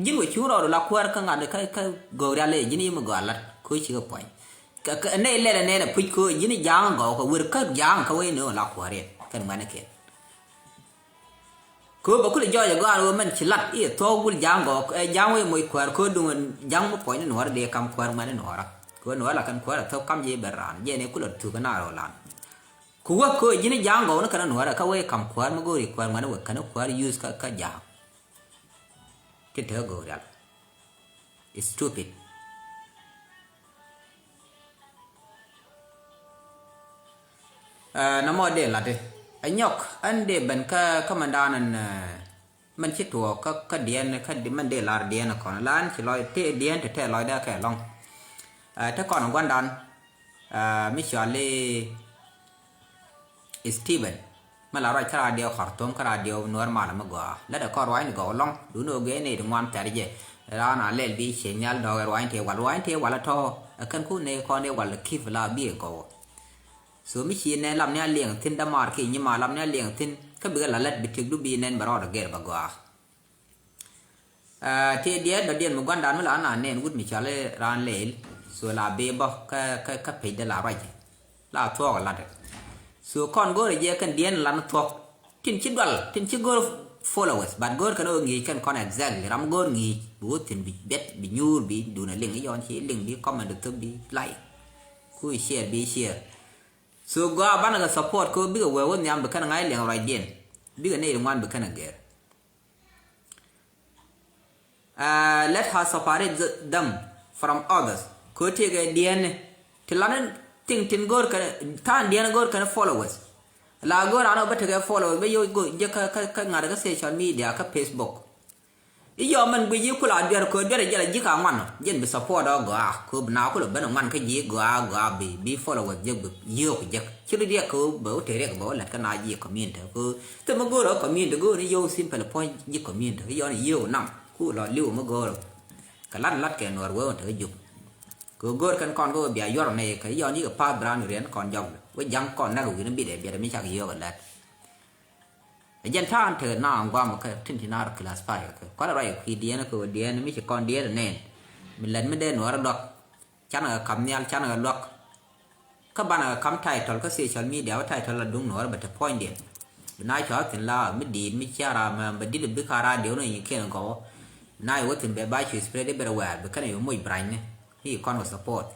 Ji̱n wä cuŋ rɔɔd la kuäär kä ŋa̱t kä kä go̱o̱k rial ëë ji̱n i̱ mi gɔaa lat ko̱ cikɛ puɔ̱ny. Kɛ kɛ nɛy lɛl ɛ nɛn ɛ puc ko̱ ji̱n i̱ ja̱a̱ŋ gɔw kɛ wër kä ja̱a̱ŋ kä wec ni ɣän la kuäär yɛn kɛn ŋuɛ̈nikiɛn. Kɛ ɣöö bɛ kulɛ jɔɔc ɛ gɔaa ɣöö mɛn ci lat i̱ thuɔ̱k gul ja̱a̱ŋ gɔɔk ɛ ja̱a̱ŋ wec moc kuäär kɛ ɣöö duŋ ja̱a̱ŋ mi puɔ̱ny ni nuɔ̱ɔ̱rä dee kam kuäär ŋuɛ̈ni nuɔ̱ɔ̱rä kɛ ɣöö nuɔ̱ɔ̱rä la kɛn kuäär ɛ thok kam jɛ ben raan jɛ ni kulɛ thuk ɛ naar ɣöö lan. Kɛ wä kɛ ɣöö ji̱n ja̱a̱ŋ gɔɔk ni kɛn nuɔ̱ɔ̱rä kä wec kam kuäär mi go̱o̱ri kuäär ŋuɛ̈ni wek kɛn kuäär use kä kä ja̱a̱ŋ. Tin te kä go̱o̱k rial. Stupid. Ɛ nɔmɔ dee lat i̱ ɛ nyɔk ɛn dee ben kä kä mɛn daan ɛn mɛn ci tuɔɔk kä kä diɛn kä mɛn dee lar diɛn kɔn lan ci lɔc tëë diɛn te tɛɛ lɔcdɛ kɛ lɔŋ. Ɛ te kɔn gua̱ndan ɛ mi cɔal i̱ Steven. Mi la ruac kä radio Khartoum kä radio Nuɛr malä mi gɔaa. Lätdɛ kɔn ruaacni gɔw lɔ̱ŋ. Duundɛ ɣöö guiɛcni ti ŋuan thɛr jɛ. Raan a lɛl bi ciec nhial dɔ̱k ɛ ruaacni tëë wal, ruaacni tëë wal ɛ tɔ̱. Ɛ kɛn kun nɛy kɔn dee wal ki̱p la bi ɛ gɔw. So mi ci nɛn lam ni a liɛŋ thi̱n dämaar kiɛ nyimaar lam ni a liɛŋ thi̱n. Kä bikɛ la lät bi tiekdu bi nɛn bɛ rɔɔdɛ gɛr bɛ gɔaa. Ɛ, tëë diɛɛt dɔ̱diɛn mi gua̱ndan mi la na nɛn wut mi cɔal i̱ raan lɛɛl. So la bi bä kä kä kä pecdä la ruac. La thuɔɔk ɛ latdɛ. So kɔn go̱o̱rɛ jɛ kɛn diɛɛn lan thuɔɔk. Tin ci dual tin ci go̱o̱r followers but go̱o̱r kɛn ɣöö ŋi̱i̱c kɛn kɔn exactly ram go̱o̱r ŋi̱i̱c bi wä thi̱n bi biɛt bi nyuur bi duun ɛ liŋ i̱ yɔn ci liŋ bi comment thop bi like. Ku share bi share. So gɔaa banɛ kɛ support kɛ ɣöö bikɛ wee wä nhiam bi kɛn ŋa̱c liɛŋ ruacdiɛn. Bikɛ nɛy ri ŋuan bi kɛn ɛ gɛr. Ɛ, let her separate th- them from others. Kɛ ɣöö tëëkɛ diɛɛni ti lan ni thing tin go̱o̱r kɛn tha̱a̱ŋ diɛɛni go̱o̱r kɛn followers. La go̱o̱r an ɔ bä tekɛ followers bä yo̱o̱c go̱o̱c jek kä kä kä ŋa̱t kä social media kä Facebook. I̱ yɔm mɛn guic i̱ kula duer kɛ ɣöö duer jɛ la ji̱ ka ŋuan ɔ jɛn bi support ɔ gɔaa kɛ ɣöö bi na kulɛ ben ŋuan kä ji̱ gɔaa gɔaa bi bi followers jek bi yio̱o̱k jek. Ci ri riɛk kɛ ɣöö bɛ wä te riɛk bɛ wä lät kä na ji̱ community kɛ ɣöö thil mi go̱o̱r ɔ community go̱o̱r ni yio̱o̱k simple puɔ̱ny ji̱ community i̱ yɔn i̱ yio̱o̱k nam ku lɔ li̱w mi go̱o̱r ɔ. Kɛ lat lat kɛ nuɔr wee wä te kä jup. Kɛ ɣöö go̱o̱r kɛn kɔn kä wä bia yuɔr nɛy kɛ i̱ yɔn i̱ kɛ pa̱a̱th bi raan wi̱i̱ riɛn kɔn jɔk wä ja̱ŋ kɔn näk wi̱i̱ ni bitdɛ biɛt mi cak yio̱o̱k ɛ lät. Ɛ jɛn ta̱a̱n tekɛ na ŋuam kɛ tin ti naar class five kɛ kualɛ ruac kɛ kui̱ diɛɛn kɛ wä diɛɛn mi ci kɔn diɛɛn nɛn. Mi lät mi dee nuɔɔrä luak. Canɛ kɛ kam nhial canɛ kɛ luak. Kä banɛ kɛ kam title kä social media wä title la duŋ nuɔɔrä bɛ te puɔ̱nydiɛn. Bi na cɔal thi̱n la mi di̱i̱t mi cia ram bɛ di̱t bi ka radio ni nyi kiɛn gɔwä. Bi na yɛ wä thi̱n bɛ ba cu spread i̱ bɛ rɛ wɛɛr bi kɛnɛ yɛ moc branyni. I̱ kɔn kɛ support.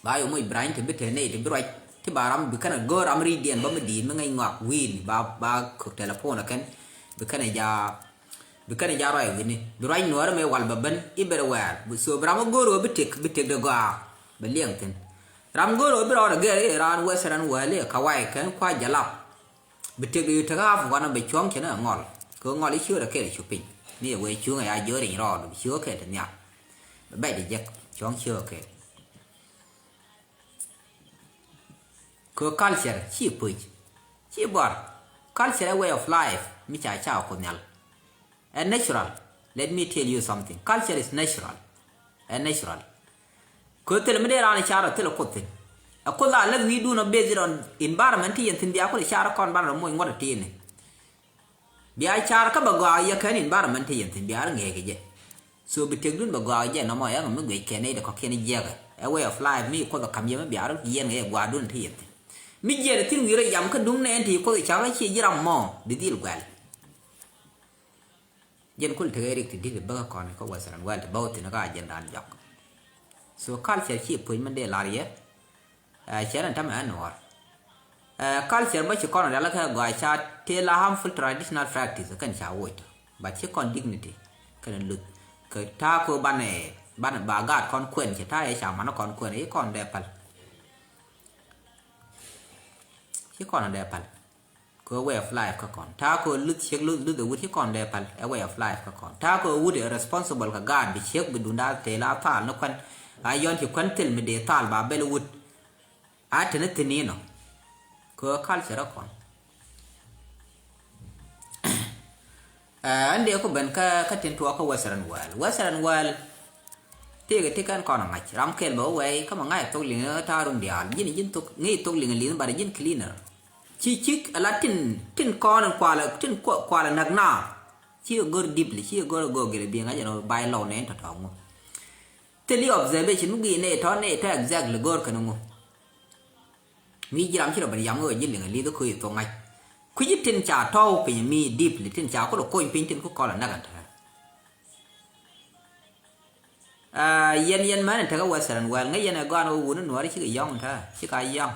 Ba yɛ moc brany ti bi te nɛy ti bi ruac ti ba ram bi kɛn a go̱o̱r ram ri̱cdiɛn bä mi di̱i̱t mi ŋäc ŋɔak wi̱i̱ni ba ba kök telephone kɛn bi kɛn a ja bi kɛn a ja ruac wi̱ni bi ruac nuɔɔri mëë wal bä ben i̱ ben a wɛɛr. So bi ram a go̱o̱r ɣöö bi tëk bi tëk de gɔaa bɛ liɛŋ thi̱n. Ram go̱o̱r ɣöö bi rɔɔdɛ gɛr i̱ raan western wäl i̱ kawai kɛn kua jalap. Bi tëk di tek half wanɔ bɛ cuɔ̱ŋ cɛ ni ɛ ŋɔl kɛ ɣöö ŋɔl i̱ ciööt ɛ kɛl i̱ cu piny ni ɛ wee cuŋ ɛ ya jiöör i̱ rɔɔd bi ciööt kɛl ti nhial. Bɛ bɛc di jek. Cuɔ̱ŋ ciöökɛ. Kɛ culture ci puc, ci buar. Culture ɛ way of life mi ca ca Kuoth Nhial. Ɛ natural. Let me tell you something. Culture is natural. Ɛ natural. Kɛ thil mi dee raan car ɔ thil ɛ Kuoth thin. Ɛ Kuoth a lät wi̱i̱dun ɔ based on environment ti yɛn thin bia kulɛ car kɔn ban rɔ moc ŋuɔ̱t ɛ ti̱i̱ni. Bia car kä bɛ gɔaa yɛ kɛn environment ti yɛn thin bia rɔ ŋeek jɛ. So bi tëkdun bɛ gɔaa jɛ nɔmɔ yɛ ŋa mi guic kɛn nɛy dɛ kɔ̱kiɛn jiɛkɛ. Ɛ way of life mi Kuoth ɛ ka̱m yɛ mi bia rɔ yiɛn ŋa yɛ gua̱a̱dun ti yɛn thin. Mi jiɛn ɛ thin wi̱i̱ rɔ yam kä duŋ nɛɛn ti Kuoth ɛ cak ɛ cie ji̱ ram mɔ bi dhil guɛl. Jɛn kul tekɛ rik ti di̱t bäkä kɔn kä Western world ti bä wä thi̱n kä agenda ni jɔk. So culture ci puc min dee lar yɛ. Ɛ cɛn in tämɛ ɛ Nuɔɔr. Ɛ culture bä ci kɔn rial kä gɔaa ca tëë la harmful traditional practice kɛn ca woc tɔ. But ci kɔn dignity kɛn luth kɛ ta̱a̱ ko banɛ banɛ ba gaat kɔn kuɛn ci ta̱a̱ yɛ ca man kɔn kuɛn ci kɔn dee päl. Ci kɔn dee päl. Kɛ way of life kä kɔn ta̱a̱ kɛ luth ciek luth luth ɛ wut ci kɔn dee päl ɛ way of life kä kɔn ta̱a̱ kɛ wut ɛ responsible kɛ gaat bi ciek bi dunda tëë la thal ni kuɛn. A yɔn ci kuɛn thil mi dee thal ba bɛl wut. A teni thini nɔ kɛ culture kɔn. Ɛn dee ku ben kä kä tin tuɔɔk kä Western world, Western world. Tëëkɛ ti kɛn kɔn ŋa̱c ram kɛl bɛ wä wɛy kä mɛ ŋa̱c thok liŋ ta̱a̱ run diaal ji̱n ji̱n thok ŋi̱i̱c thok liŋ li̱n bat ji̱n cleaner. Ci cik ala tin tin kɔn in kualɛ tin kualɛ näk naar. Ci go̱r deeply ci go̱r go̱r gilɛ bi ŋa̱c ɛn ɔ bay lɔw nɛn tɔ̱tɔ̱ ŋu. Thil i̱ observation mi gui nɛ tɔ̱ nɛ tɔ̱ exactly go̱r kɛn ŋu. Mi ji̱ ram ci rɔ ben yam ɣöö ji̱ liŋ li̱th kä i̱ thok ŋa̱c. Kui̱ci tin ca tɔ̱w piny mi deeply tin ca kulɛ kony piny tin ku kɔl ɛ näk ɛn tɛ̈. Yɛn yɛn mɛn in tekä Western world ŋäc yɛn ɛ gɔaan ɣöö wuni nuɔɔri cikɛ yɔ̱ŋ tɛ̈ cika yɔ̱ŋ.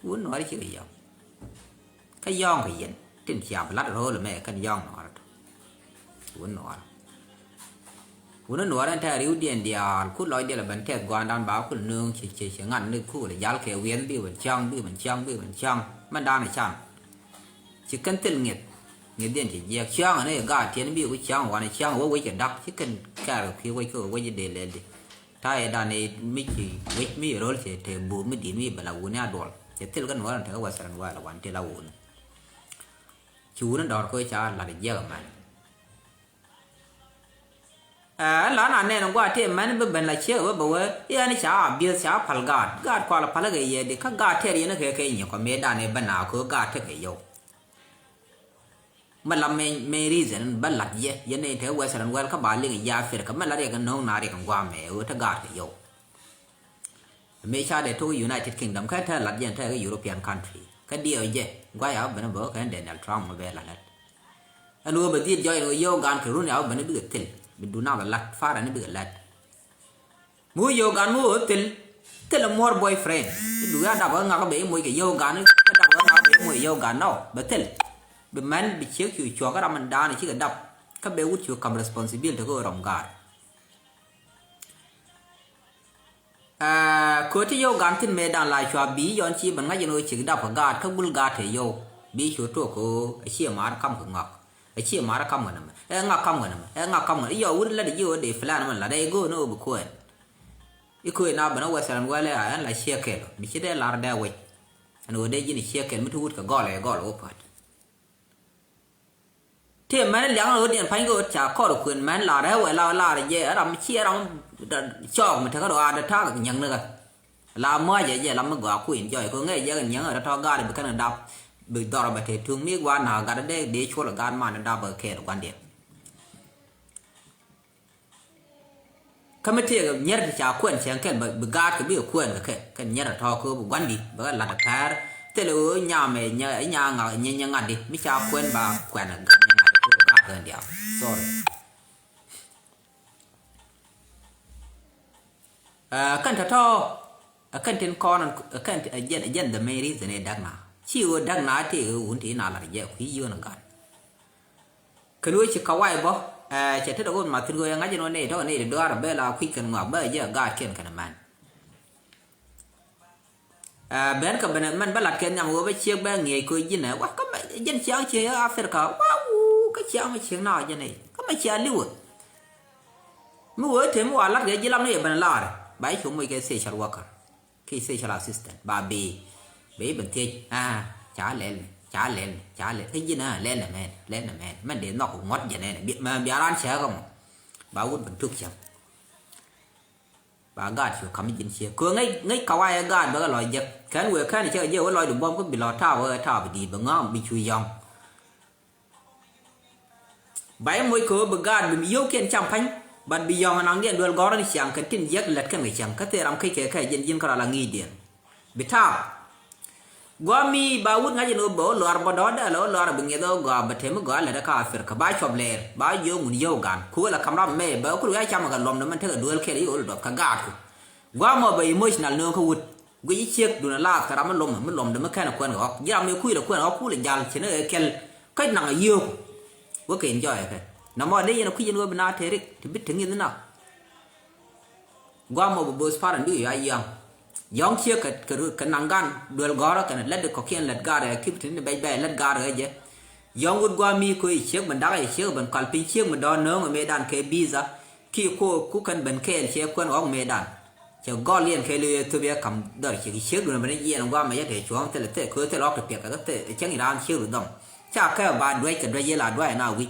Wuni nuɔɔri cikɛ yɔ̱ŋ. Kä yɔ̱ɔ̱ŋ kɛ yɛn tin cia bi la̱t ro̱o̱l ɛmɛ kɛn yɔ̱ɔ̱ŋ nuɔɔrä tɔ. Wun nuɔɔrä. Wun nuɔɔrä ɛn tɛ̈ ri̱wdiɛn diaal ku lɔcdiɛn lɛ ben tɛth gua̱a̱ndan ba ku nööŋ ci ci ci ŋa̱n ni ku lɛ jal kɛ wiɛth bi ben ciaŋ bi ben ciaŋ bi ben ciaŋ. Mɛn da̱a̱n ɛ can. Ci kɛn thil ŋi̱eth. Ŋi̱ethdiɛn ci jiɛk ciaŋ ɛn ɛ gaat tiɛn bi ku ciaŋ wanɛ ciaŋ wä wec kɛ da̱k ci kɛn kɛɛr kɛ kui̱ wec kɛ wec dee lɛl di. Ta̱a̱ yɛ dan i̱ mi ci wec mi yɛ ro̱l cɛ te buur mi di̱i̱t mi yɛ bɛ la wuni a duɔl. Cɛ thil kä nuɔɔr in te kä Western world wan ti la wuni. Ci wuni dɔɔr ko̱ ca lat jiɛk ɛmɛn. Ɛɛ la na nɛn in gua ti ɛmɛn bi ben la ciek bä bä wee i̱ ɛn ca a bieth ca a pal gaat gaat kual a pal kɛ yɛ di kä gaat tɛr yɛn kɛ kɛ nyɛ kɔ mëë dan i̱ bä na ko̱ gaat tekɛ yɔw. Mɛ la main, main reason bä lat yɛ yɛn ni te Western world kä ba liŋ ya Africa mɛ la riɛk no̱o̱ŋ na riɛk guamɛ ɣöö te gaat kɛ yɔw. Mëë ca dee tok United Kingdom kä te lat yɛn te European country kä diɛw jɛ guay a wä ben bä kɛ Donald Trump mɛ bɛ la lät. Ɛn ɣöö bɛ dhiet jɔy ɛn ɣöö yio̱w gan kɛ run ya wä ben bikɛ thil bi du na bɛ lat fara ni bikɛ lät. Mi wä yio̱w gan mi wä thil thil ɛ muɔ̱r boyfriend. I̱ duŋ ya dap kä ŋak bɛ i̱ moc kɛ yio̱w gan kä dap kä ŋak bɛ i̱ moc yio̱w gan nɔ bɛ thil. Bi mɛn bi ciek cu cuɔ̱k kä ram in daan cikɛ dap kä bɛ wut cu kam responsibility kä rɔm gaar. Aa, kööt ti yio̱w gan thin mëë dan la cua bi yɔn ci ben ŋa̱c in ɣöö cik dap kɛ gaat kä gul gaat te yio̱w bi cu tuɔk kɛ ɣöö a ciɛ maar kam kɛ ŋak. A ciɛ maar kam kɛ nɛmɛ ɛ ŋak kam kɛ nɛmɛ ɛ ŋak kam kɛ nɛmɛ i̱ yɔw wut lat ji̱ ɣöö dee plan mɛn lat ɛ go̱o̱n ɣöö bi kuɛɛn. I̱ kööt na ben a Western world ɛ a ɛn la ciɛ kɛl ɔ mi ci dee lar dee wec. Ɛn ɣöö dee ji̱n ciɛ kɛl mi ti wut kɛ gɔl ɛ gɔl ɣöö pua̱t. Tëë mɛn liaŋ rot yɛn pa̱ny kɛ ɣöö ca kɔr kuën mɛn lar ɛ wɛ la lar jɛ ram ci ram cɔɔk mi tekɛ rɔ a dee ta̱a̱ kɛ nyäŋ ni kɛ. La mua̱cɛ jɛ lam mi gɔaa kuën jɔy kɛ ŋɛc jɛ kɛ nyäŋ rɔ tɔ̱ gaat bi kɛn kɛ dap bi dhɔr bɛ te tuŋ mi gua̱a̱r na̱a̱k gat dee dee cuɔl gaat man dap kɛ kɛɛl gua̱ndiɛn. Kä mi tëëkɛ nyier ti ca kuɛn cɛŋ kɛn bi gaat kɛ bikɛ kuɛn kɛ kɛ kɛn nyier a tɔ̱ kä bi gua̱ndi bɛ kɛ lat a pɛr. Thilɛ ɣöö nyamɛ nyɛ ŋa̱ nyɛ ŋa̱t di mi ca kuɛn ba kuɛn a gaat kɛ diaal. Sorry. Ɛ kɛn tɔ̱tɔ̱ ɛ kɛn tin kɔn ɛ kɛn ɛ jɛn ɛ jɛn the main reason ɛ da̱k na ci ɣöö da̱k na tëë ɣöö wun ti na lat jɛ kui̱ yio̱n a gaat. Kɛ lo̱c ci kawai bä ɛ cɛ tetdɛ ɣöö mathir ɣöö ɛ ŋa̱c ɛn ɣöö nɛy tɔ̱ kɛ nɛy ti dɔaar ɛ bɛ la kui̱c kɛn ŋɔak bä ɛ jɛ ɛ gaat kiɛn kɛn ɛ mɛn. Ɛ ben kɛ ben ɛ mɛn bä lat kɛn nhiam ɣöö bä ciek bɛ ŋiɛc köö ji̱n ɛ wa kä mɛ jɛn ciaŋ ciek ɛ Africa wa wuu kä ciaŋ mɛ ciek na jɛn ɛ kä mɛ cia li̱wä. Mi wee te mi wa lat kɛ ji̱ lam ni yɛ ben laarɛ ba i̱ cu moc kɛ social worker kiɛ social assistant ba bi. Bɛ i̱ ben thiec, ah, ca lɛl ni, ca lɛl ni, ca lɛl kä ji̱n, ah, lɛl ni mɛn, lɛl ni mɛn. Mɛn dee nhɔk ŋuɔ̱t jɛ nɛn, mɛ bia raan cɛ kä mɔ. Ba wut ben tuk cäŋ. Ba gaat cu kam ji̱n ciek kɛ ŋäc, ŋäc kawayɛ gaat bɛ kɛ lɔc jek. Kɛn wëë kɛn cɛ kɛ jiɛ wä lɔcdu buɔm kä bi lɔ taap wä taap bi di̱i̱t bɛ ŋɔ̱a̱ŋ bi cu yɔ̱ŋ. Ba i̱ moc kɛ wä bi gaat bi yio̱wkiɛn cam pa̱ny. Bat bi yɔ̱ŋ anaŋdiɛn duel gɔ̱rä ni ciaŋ kɛn tin jiäk lät kɛn kɛ ciaŋ kä thil ram kec kɛ kɛ jiɛn ji̱n kä rɔ la ŋi̱i̱cdiɛn. Bi taap. Gua̱a̱ mi ba wut ŋa̱c in ɣöö bɛ ɣöö luaar bä dɔ̱ɔ̱dɛ la ɣöö luaar bi ŋiɛth ɣöö gɔaa bɛ temi gɔaa lät kä Africa ba cuɔp lɛɛr ba jiök ŋun yio̱w gan ku ɣöö la kam ram mɛ bɛ kul wiaa camɛ kɛ luɔmdɛ mɛn tekɛ duel kɛl i̱ ɣöö lɛ duɔth kɛ gaatku. Gua̱a̱ mɔ bɛ emotional nööŋ kä wut guic i̱ ciek duundɛ laath kɛ ram mi luɔmdɛ mi luɔmdɛ mi kɛn ɛ kuɛn kɛ ɣɔk ji̱ ram mi kui̱ lɛ kuɛn ɣɔk kul ɛ jal ci ni ɛ kɛl. Käc naŋ ɛ yio̱o̱k wä kɛ enjoy kɛ nɔmɔ dee yɛn ɛ kui̱c in ɣöö bi na tëë rik ti bi te ŋi̱th na. Guam mɔ bä bo̱o̱th paran bikɛ yua yɔ̱ŋ. Yɔ̱ŋ ciek kɛ, kɛ, kɛ naŋ gan duel gɔ̱rä kɛnɛ lät kɔ̱kiɛn lät gaarɛ kip tini bɛc bɛc lät gaarɛ jɛ. Yɔ̱ŋ wut guam mi ko̱ i̱ ciek ben dakɛ ciek ben kal piny ciek mi dɔ̱ɔ̱n nööŋ ɛ mëëdan kɛ bi̱i̱tha. Ki ko̱ ku kɛn ben kɛɛl ciek kuɛn ɣɔ̱k mëëdan. Cɛ gɔl yɛn kɛ liw yɛ thop yɛ kam dhɔr ciek ciek dun ben yɛn guam mɛ yɛ tɛ cuɔ̱ɔ̱ŋ thilɛ thilɛ köö thilɛ ɣɔ̱k tɛ piɛk kɛ thilɛ cäŋ i̱ raan ciek ru dhɔm. Ca kɛ ba duec kɛ duec yɛ la duac na wi̱c.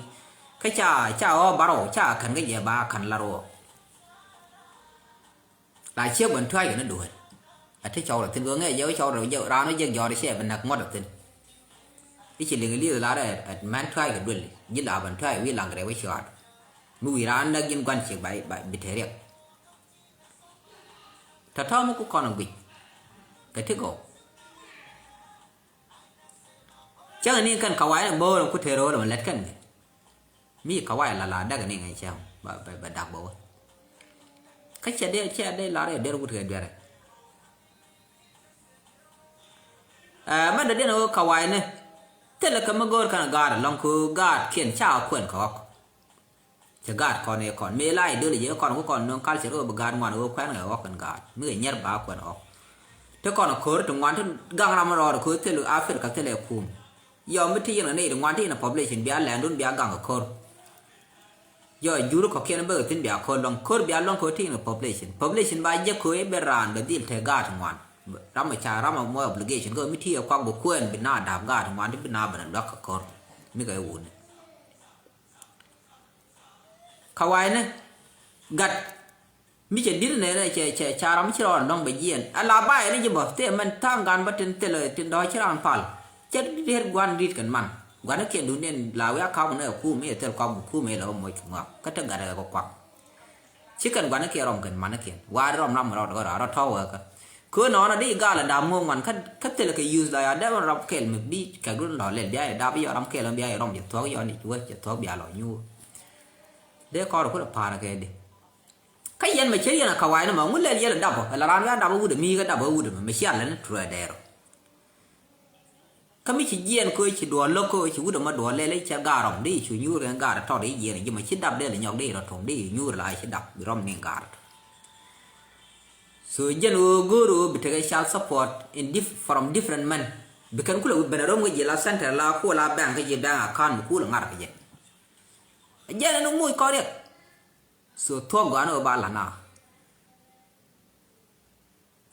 Kä ca ca ɣɔ̱ɔ̱k bar ɣɔw ca kɛn kä jɛ ba kɛn lar ɣɔw. La ciek bän tua̱a̱c kɛ ni duel. A ti cɔw rɔ thi̱n kɛ ŋɛɛ jɛ wä cɔw rɔ jɛ raan wä jek jɔɔr cɛ bɛ näk ŋuɔ̱t rɔ thi̱n. I̱ ci liŋ li̱th lar ɛ mɛn tua̱a̱c kɛ duel ji̱ la bän tua̱a̱c wi̱i̱ laŋ rɛ wä ciɔaat. Mi wi̱i̱ raan näk ji̱n gua̱n ciek ba bi te riɛk. Tɔ̱tɔ̱ mi ku kɔn guic kɛ ti gɔw. Cäŋ ni kɛn kawai ni bo̱o̱r ku te ro̱o̱l mɛ lɛt kɛn ni. Mi kawai la la dak ni ŋɛn cäŋ ba ba dak ba wä. Kä cɛ dee cɛ dee lar yɛ der wut kɛ duerɛ. Ɛ mɛ dee den ɣöö kawai ni thilɛ kɛ mi go̱o̱r kɛn gaat lɔŋ kɛ ɣöö gaat kiɛn ca kuɛn kɛ ɣɔk. Cɛ gaat kɔn i̱ kɔn mëë la ideology i̱ kɔn ku kɔn nöŋ culture ɣöö bi gaat ŋuan ɣöö kuɛn kɛ ɣɔk kɛn gaat mi kɛ nyier ba kuɛn ɣɔk. Ti kɔn ko̱r ti ŋuan ti gaŋ ram rɔɔd ko̱r thil Africa thil ɛ kum. Yɔ mi ti yɛn kɛ nɛy ti ŋuan ti yɛn population bia lɛndun bia gaŋ kɛ ko̱r. Yɔ jur kɔkiɛn bä kɛ thi̱n bia ko̱r luɔ̱ŋ ko̱r bia luɔ̱ŋ ko̱r ti yɛn kɛ population. Population ba jek ko̱r i̱ ben raan bɛ dhil te gaat ŋuan. Ram ɛ ca ram ɛ mɔ obligation kɛ mi ti yɛ kuak bɛ kuɛn bi na dap gaat ŋuan ti bi na ben luak kɛ ko̱r. Mi kɛ wuni. Kawai ni gat mi cɛ di̱t nɛ nɛ cɛ cɛ ca ram ci rɔɔn dɔ̱ŋ bɛ jiɛn a la bayɛ ni ji̱ bä thee mɛn tha̱a̱ŋ gan bä tin thilɛ tin dɔ̱ ci raan pal. Cɛ di̱t guan di̱t kɛn man guan ni kiɛn duŋdiɛn la wiak ka̱m ni ɛ kum i̱ thil kɔk bi kum i̱ la wä moc kɛ ŋɔak kä te gat ɛ kɛ kuak. Ci kɛn guan ni kiɛn rɔm kɛn man ni kiɛn wa̱a̱ rɔm ram rɔɔd kɛ rɔɔd rɔ tɔ̱ wɛ kɛ. Kö nɔnɔ di gal a dap ŋo̱o̱ŋ wan kä thilɛ kɛ yuth la ya dɛp ram kɛl mi bi kɛk dun lɔ lɛl bia yɛ dap yɔ ram kɛl bia yɛ rɔm jɛ thuɔk yɔ ni wä jɛ thuɔk bia lɔ nyuur. Dee kɔr kut a pa̱a̱r kɛ di. Kä yɛn mɛ cɛ yɛn a kawai ni mɛ ŋun lɛl yɛl a dap ɔ la raan bia dap a wut a mi kä dap a wut a mɛ mɛ cial lɛ ni turɛ dɛɛr ɔ. Kä mi ci jiɛɛn köö ci duɔɔl lo̱k köö ci wut ɛmɔ duɔɔl lɛl i̱ cɛ gaar rɔm di cu nyuur kɛn gaar tɔt i̱ jiɛɛn ji̱ mɔ ci dap dee lɛ nyɔk di rɔ tuɔm di nyuur la ci dap bi rɔm ni gaar. So jɛn ɣöö go̱o̱r ɣöö bi tekɛ child support in dif- from different men. Bi kɛn kulɛ wi̱i̱ ben a rɔm kä ji̱ la center la kuɔ la bank kä ji̱ bank account mi kulɛ ŋar kä jɛ. Jɛn ɛn moc kɔn riɛk. So thuɔ̱k gɔaa ni ɣöö ba la̱t na.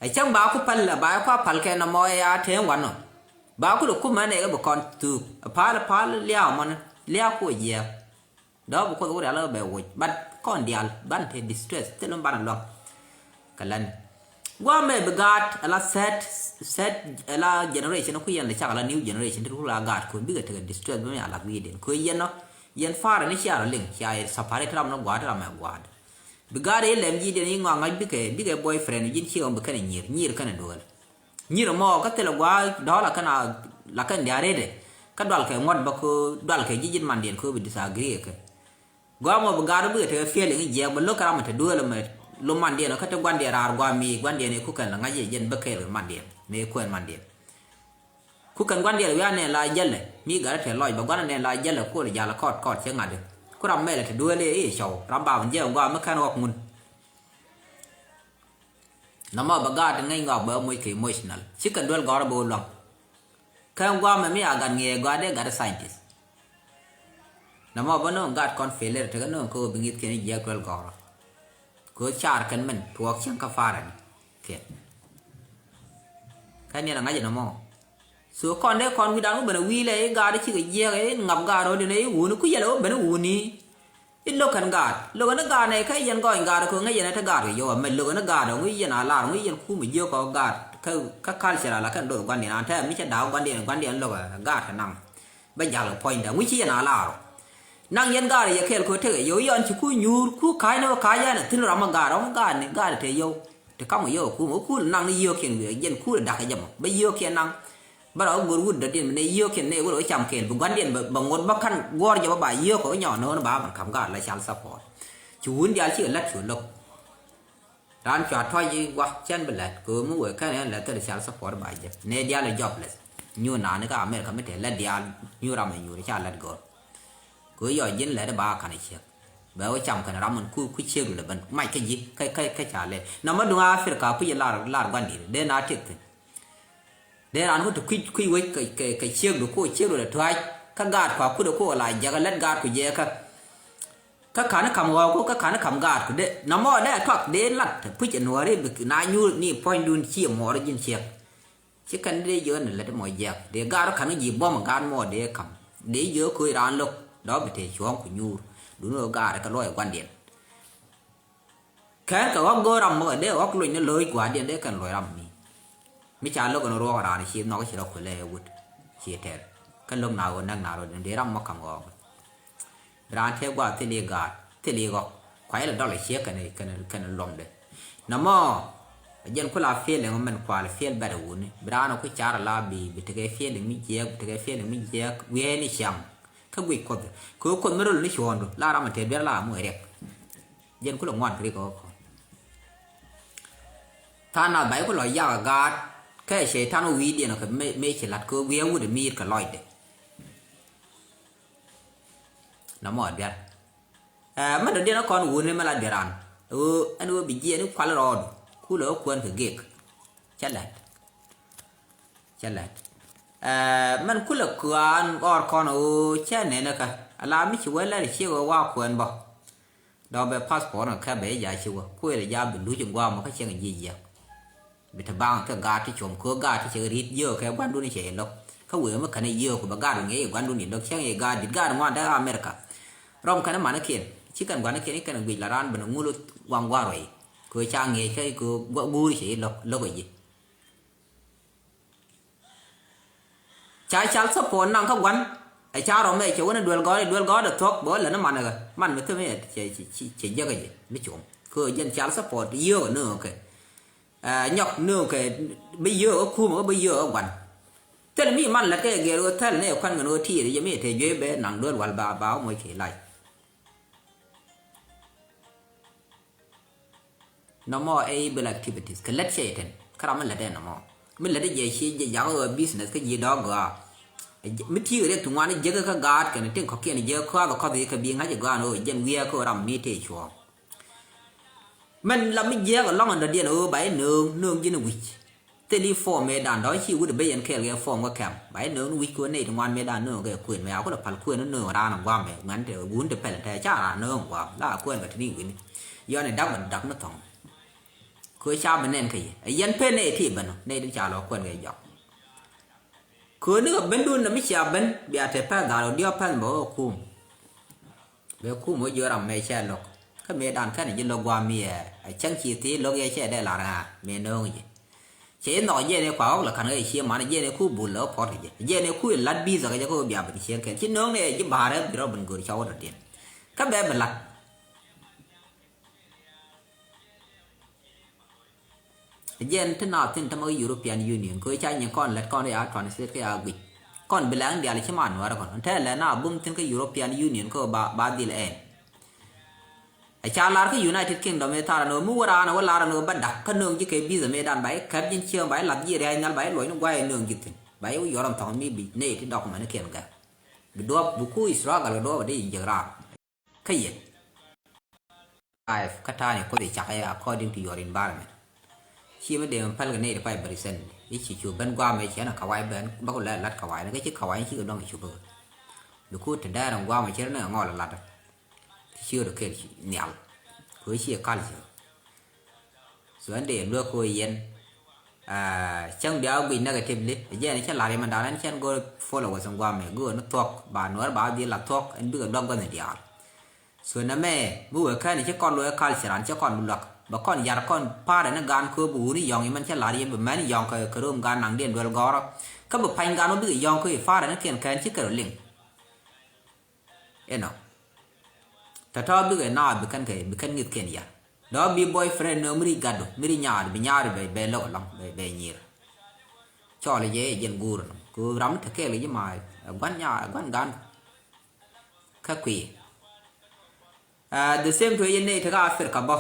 Ɛ cäŋ ba ku päl ba kua päl kɛ nɔmɔ ɛ ya tëë wanɔ. Ba ku lɛ kumɛ nɛ kɛ bi kɔn thuk ɛ pa̱a̱l pa̱a̱l lia̱a̱ mɔni lia̱a̱ ku ɛ jiɛɛk. Dɔ̱ɔ̱p bi kuoth wä rial ɛ bɛ woc bat kɔn diaal ban te distress thil mi ban luaŋ. Kɛ lɛn guamɛ bi gaat ɛ la third third ɛ la generation ku yɛn lɛ cak ɛ la new generation ti ku la gaat ku bikɛ tekɛ distress bi mi a la gui̱i̱diɛn ku yɛn nɔ yɛn fa̱a̱rɛ ni cia rɔ liŋ cia yɛ separate ram ni gua̱a̱t ram ɛ gua̱a̱t. Bi gaat i̱ lɛm ji̱ diɛn i̱ ŋɔak ŋa̱c bikɛ bikɛ boyfriend ji̱n ciɛ ɣɔm bi kɛn i̱ nyier nyier kɛn i̱ duel. Nyier mɔ kä thilɛ gua̱a̱ dɔ̱ɔ̱l a kɛn a la kɛn diaal rɛtdɛ. Kä dual kɛ ŋuɔ̱t bä kä dual kɛ ji̱ ji̱n mandiɛn kä bi disagree kɛ. Gɔaa mɔ bi gaat bikɛ tekɛ feeling i̱ jiɛɛk bä lo̱k kɛ ram mi te duel mɛ. Lo mandiɛn kä te gua̱ndiɛn raar gua̱a̱ mi gua̱ndiɛn i̱ ku kɛn la ŋa̱c i̱ jɛn bä kɛɛl kɛ mandiɛn mëë kuɛn mandiɛn. Ku kɛn gua̱ndiɛn wiaa nɛn la jälɛ mi gat rɔ tɛth lɔc bɛ gua̱n nɛn la jälɛ kuɔl jal kɔt kɔt cɛ ŋa̱t. Ku ram mɛlɛ te duëël i̱ cɔw ram bap jiɛk gua̱a̱ mi kɛn ɣɔk ŋun. Nɔmɔ bɛ gaat ŋäc ŋɔak bɛ moc kɛ emotional ci kɛn duel gɔrɔ bɛ wä luaŋ. Kɛn gua̱a̱ mɛ mi a gat ŋiɛɛ gua̱a̱ dee gat scientist. Nɔmɔ bä no̱o̱ŋ gaat kɔn failure tekɛ no̱o̱ŋ kä ɣöö bi ŋi̱thkiɛn jiɛk duel gɔ̱rä. Kɛ ɣöö car kɛn mɛn tuɔɔk cäŋ kä parent kɛn. Kä niɛn a ŋa̱c ɛn ɛmɔ. So kɔn dee kɔn wi̱dan wä ben a wi̱i̱ lɛ i̱ gaat i̱ cikɛ jiɛk i̱ ŋap gaat rɔ̱diɛn i̱ wuni ku yɛlɛ wä ben i̱ wuni. I̱ lo̱k kɛn gaat, lo̱k kɛn i̱ gaat nɛ kä yɛn gɔny gaat kɛ ŋäc yɛn ɛ te gaat kɛ yɔw amɛ lo̱k kɛn i̱ gaat ɛ ŋui̱ yɛn a lar ŋui̱ yɛn kum i̱ jiök ɔ gaat kä, kä culture ala kɛn do̱r guandiɛn an tɛm mi cɛ da̱a̱k guandiɛn guandiɛn lo̱k ɛ gaat kɛ naŋ. Bä jal kɛ puɔ̱nydä ŋui̱ ci yɛn a lar ɔ. Naŋ yɛn gaat ɛ yɛ kɛɛl kɛ wä tekɛ yɛ wä yɔn ci ku nyuur ku ka̱a̱cnɛ wä ka̱a̱c ɛn ɛ thi̱n ram ɛ gaat ɔ ŋui̱ gaat ni gaat ɛ te yɔw. Ti kam wä yio̱k ɛ kum ɛ kul naŋ ni yio̱kiɛn wi̱i̱ ɛ jiɛn kul ɛ da̱k ɛ jɛ mɔ bä yio̱kiɛn naŋ. Bä rɔ wä go̱r wut dɔ̱diɛn bi nɛ yio̱kiɛn nɛ wä rɔ wä cam kɛɛl bi gua̱ndiɛn bɛ ŋot bä ka̱n guɔ̱ɔ̱r jɛ bä ba yio̱k ɛ wä nyɔɔn ni wä ni ba bän ka̱m gaat la cal support. Ci wun diaal cikɛ lät cu lo̱k. Raan cua tɔ̱c i̱ gua̱ cɛn bi lät kɛ ɣöö mi wëë kɛn ɛn lät thil cal support ba jɛ nɛ diaal ɛ jobless. Nyuur naan ni kä America mi tëë lät diaal nyuur ram ɛ nyuur ca lät gɔ̱r. Kɛ ɣöö yɔ ji̱n lät i̱ ba ka̱n ɛ ciek bɛ wä cam kɛn ram min ku ku ciek du lɛ ben mac kä ji̱ kä kä kä ca lɛ na ma duŋ Africa kui̱c lar lar gua̱n di̱t dee na tiek thi̱n. Dee raan ku ti kui̱c kui̱c wec kɛ kɛ kɛ ciek du ku ciek du lɛ tua̱c kä gaat kua kut ku la jɛk lät gaat ku jɛ kä. Kä ka̱n i̱ ka̱m ɣɔɔku kä ka̱n i̱ ka̱m gaat ku dee na mɔ dee tuak dee lat puc ɛ nuɔ̱ɔ̱ri bi na nyuur ni puɔ̱nydun ci ɛ muɔɔr ji̱n ciek. Ci kɛn dee jiök ni lät mɔ jiɛk dee gaat ka̱n ji̱ buɔ̱m gaat mɔ dee ka̱m dee jiök koc raan lo̱k dɔ̱ bi tëë cuɔ̱ɔ̱ŋ ku nyuur. Duundɛ ɣöö gaat kɛ luɔc gua̱ndiɛn. Kɛn kɛ ɣɔ̱k go̱o̱r ram mɔ kɛ dee ɣɔ̱k loc ni lo̱c gua̱a̱rdiɛn dee kɛn loc ram mi. Mi ca lo̱k ɛn ruɔ̱ɔ̱k raan ci nhɔk ci rɔ kuël ɛ wut ci tɛr. Kä lo̱k na ɣöö näk na rɔ dee ram mɔ ka̱m ɣɔ̱ɔ̱k. Bi raan tëë gua̱a̱th thil i̱ gaat thil i̱ ɣɔ̱k kuay lɛ dɔl ɛ ciek kɛn kɛn kɛn luɔmdɛ. Nɔmɔ a jɛn kula feel ɛŋ mɛn kual feel bɛt ɛ wuni bi raan ɛ ku car ala bi bi tekɛ feel mi jiɛɛk bi tekɛ feel mi jiɛɛk wiee ni ciaŋ. Kä guic kuɔth kɛ kuɔth mi rol ni cuɔ̱ɔ̱ŋdu la ram ɛ tëë duer la amu ɛ riɛk. Jɛn kula ŋuan kɛ rik ɛ ɣɔ̱k kɔn. Tha̱a̱ŋ nath ba i̱ ku lɔc yak ɛ gaat kɛ cɛy-tan wä wi̱i̱diɛn ɔ kɛ mëë ci la̱t kɛ wi̱i̱ a wut ɛ mi̱i̱t kɛ lɔcdɛ. Nɔmɔ a duer. Ɛ mɛn dɔ̱diɛn ɛ kɔn wuni mɛ la duer an ɣöö ɛn ɣöö bi jiɛɛn i̱ kual rɔɔdu kulɛ ɣä kuɛn kɛ gek. Cä la̱t. Cä la̱t. Ɛ mɛn kulɛ kuan ɣɔr kɔn ɣöö cä nɛn ɛ kä ala mi ci wee la̱t ɛ ciek ɣöö wa kuɛn bä. Dɔ̱ bɛ passport ni kɛ bɛ ja ci wä kuël ja bi luc in guam kä cieŋ ji̱ jiɛk. Bi te baŋ kɛ gaat ti com kɛ gaat ti cɛ ri̱t yio̱o̱k kɛ guandun cɛ lo̱k kä wëë mi kɛn yio̱o̱k bɛ gaat ŋiɛ guandun lo̱k cieŋ i̱ gaat dit gaat ŋuan dee America. Rɔm kɛn man kiɛn ci kɛn guan kiɛn i̱ kɛn guic la raan ben ŋul waŋ guan ruɛy kɛ ca ŋiɛ kɛ kɛ guur cɛ lo̱k lo̱k ji̱. Ca cal support naŋ kä gua̱n. Ɛ ca rɔm ɛ cɛ wä ni duel gɔɔt ɛ duel gɔɔt ɛ thuɔ̱k bɛ wä lɛ ni man ɛ ɣä man mi thim ɛ cɛ cɛ cɛ jiäk ɛ jɛ mi cuɔ̱ŋ. Kɛ ɣöö jɛn cal support yio̱o̱k ɛ ni ɣä kɛ. Ɛ nyɔk ni ɣä kɛ bi yio̱o̱k ɛ kum ɛ bi yio̱o̱k ɛ gua̱n. Thil mi man lät kɛ ɛ gɛr ɣöö thil ni ɛ kuan ŋän ɣöö ti̱i̱t ɛ jɛ mi ɛ te juey bɛ naŋ duel wal ba ba wä moc kɛ lac. Nɔmɔ ɛ illegal activities kɛ lät cɛ itɛn kä ram mi lät ɛ nɔmɔ mi lät ɛ jɛ ci jɛ jak ɛ business kä ji̱ dɔ̱k gɔaa. Mi ti̱i̱ riɛk ti ŋuan jek kä gaat kɛn tin kɔ̱kiɛn jek kä kɔ̱th ikä bi ŋa̱c ɛ gɔaa ni ɣöö jɛn wiee kä ram mi tëë cuɔ̱ɔ̱ŋ. Mɛn la mi jiɛɛk ɛlɔ̱ŋ ɛn dɔ̱diɛn ɣöö ba i̱ nööŋ nööŋ ji̱n wi̱c. Thil i̱ form mëëdan dɔ̱ŋ ci wut ɛ ben yɛn kɛɛl kɛ form kä kɛm ba i̱ nööŋ wi̱c kɛ wä nɛy ti ŋuan mëëdan nööŋ kɛ kuën mɛ a kulɛ pal kuën nööŋ raan ɛ guam ɛ ŋuɛn te wun te pɛl te ca raan nööŋ guam la kuën kɛ te ni wi̱ni. Yɔn ɛ dak bɛ dak ni thɔŋ. Kɛ ca bɛ nɛn kɛ yɛ ɛ yɛn pen nɛy ti bɛn nɛy ti ca lɔ kuën kɛ jɔk. Kɛ ni kɛ ben dun na mi cia ben bia te pɛl dhal ɔ diɔ pɛl bɛ wä kum. Bɛ kum wä jiɔ ram mɛ cɛ lɔk kä mëëdan kɛn ji̱ lɔk guam mi ɛ cäŋ ci thi lɔk yɛ cɛ dee lar ŋa mëë nööŋ ji̱. Cɛ i̱ nhɔk jiɛn i̱ kua ɣɔk la ka̱n ɣä i̱ cie man jiɛn i̱ ku bul lɛ ɣä pɔt kɛ jɛ jiɛn i̱ ku i̱ lat bi̱i̱th ɣä kɛ jɛ kä ɣä bia ben cieŋ kɛn ci nööŋ ni ɛ ji̱ ba̱a̱r ɛ bi rɔ ben go̱o̱r cɔw ɛ dɔ̱diɛn. Kä bɛ bi lat. Jiɛn ti naath thi̱n tämɛ kä European Union kɛ ɣöö ca nyin kɔn lät kɔn ri a translate kä ya guic. Kɔn bi lɛŋ diaal ci man nuäärä kɔn. Tɛɛ lɛ na bum thi̱n kä European Union kä ɣöö ba, ba dhil ɛn. Ɛ ca lar kä United Kingdom i̱ thar ɛn ɣöö mi wä raan ɛ wä lar ɛn ɣöö bä dak kä nööŋ ji̱ kɛ visa mëëdan ba i̱ kɛp ji̱n cieŋ ba i̱ lath ji̱ ria̱c nhial ba i̱ luɔ̱c ni gua̱c ɛ nööŋ ji̱ thi̱n. Ba i̱ wä yuɔr ɛn thɔ̱ŋ mi bi nɛy ti document ni kɛn gɛr. Bi duɔ̱ɔ̱p bi ku struggle kɛ duɔ̱ɔ̱p ɛ dee ji̱ jiäk raar. Kä yɛ. Life kä ta̱a̱ ni Kuoth i̱ cak ɛ according to your environment. Ci mi dee mi päl kɛ nɛy ti pay bɛ resent i̱ ci cu ben guam ɛ ci ɛn ɛ kawac ben bä ku lɛ lat kawac ni kä ci kawac ni ci kɛ dɔ̱ŋ ɛ cu bä. Bi ku ti dɛɛr ɛn guam ɛ ci rɛ ni ɛ ŋɔl ɛ lat. Ti ci rɛ kɛl nhial. Kɛ ci ɛ culture. So ɛn dee luäk kɛ ɣöö yɛn cäŋ bia wä guic negatively. Ɛ jɛn cä la̱r yɛ mɛn da̱a̱n ɛn cɛn go̱r followers in guamɛ go̱r ni thuɔ̱k ba nuɔ̱ɔ̱r ba dhil la thuɔ̱k ɛn bikɛ luäk gua̱th in diaal. So nɛmɛ mi wee kɛn ci kɔn lo̱ ɛ culture an ci kɔn bi luäk bɛ kɔn yar kɔn pa̱a̱rɛ ni gaan kööb bi wuni yɔ̱ŋ yɛ mɛn cä la̱r yɛ bi mɛn yɔ̱ŋ kɛ kɛ rom gaan naŋdiɛn duel gɔ̱rä. Kä bi pa̱ny gaan wä bikɛ yɔ̱ŋ kɛ i̱ pa̱a̱rɛ ni kiɛn kɛn ci kɛ rɔ liŋ. Inɔ tɔ̱tɔ̱ bikɛ naath bi kɛn kɛ bi kɛn ŋi̱thkiɛn ya. Dɔ̱ bi boyfriend nööŋ mi ric gatdu mi ric nyaar bi nyaar bɛ bɛ lok ɛlɔ̱ŋ bɛ bɛ nyir. Cɔɔl jɛ jɛn guur ɛnɔ kɛ ɣöö ram mi te kɛɛl kɛ ji̱ ma ɛ gua̱n nyaar ɛ gua̱n gan. Kä kui̱ the same to yɛn nɛy tekä Africa bä.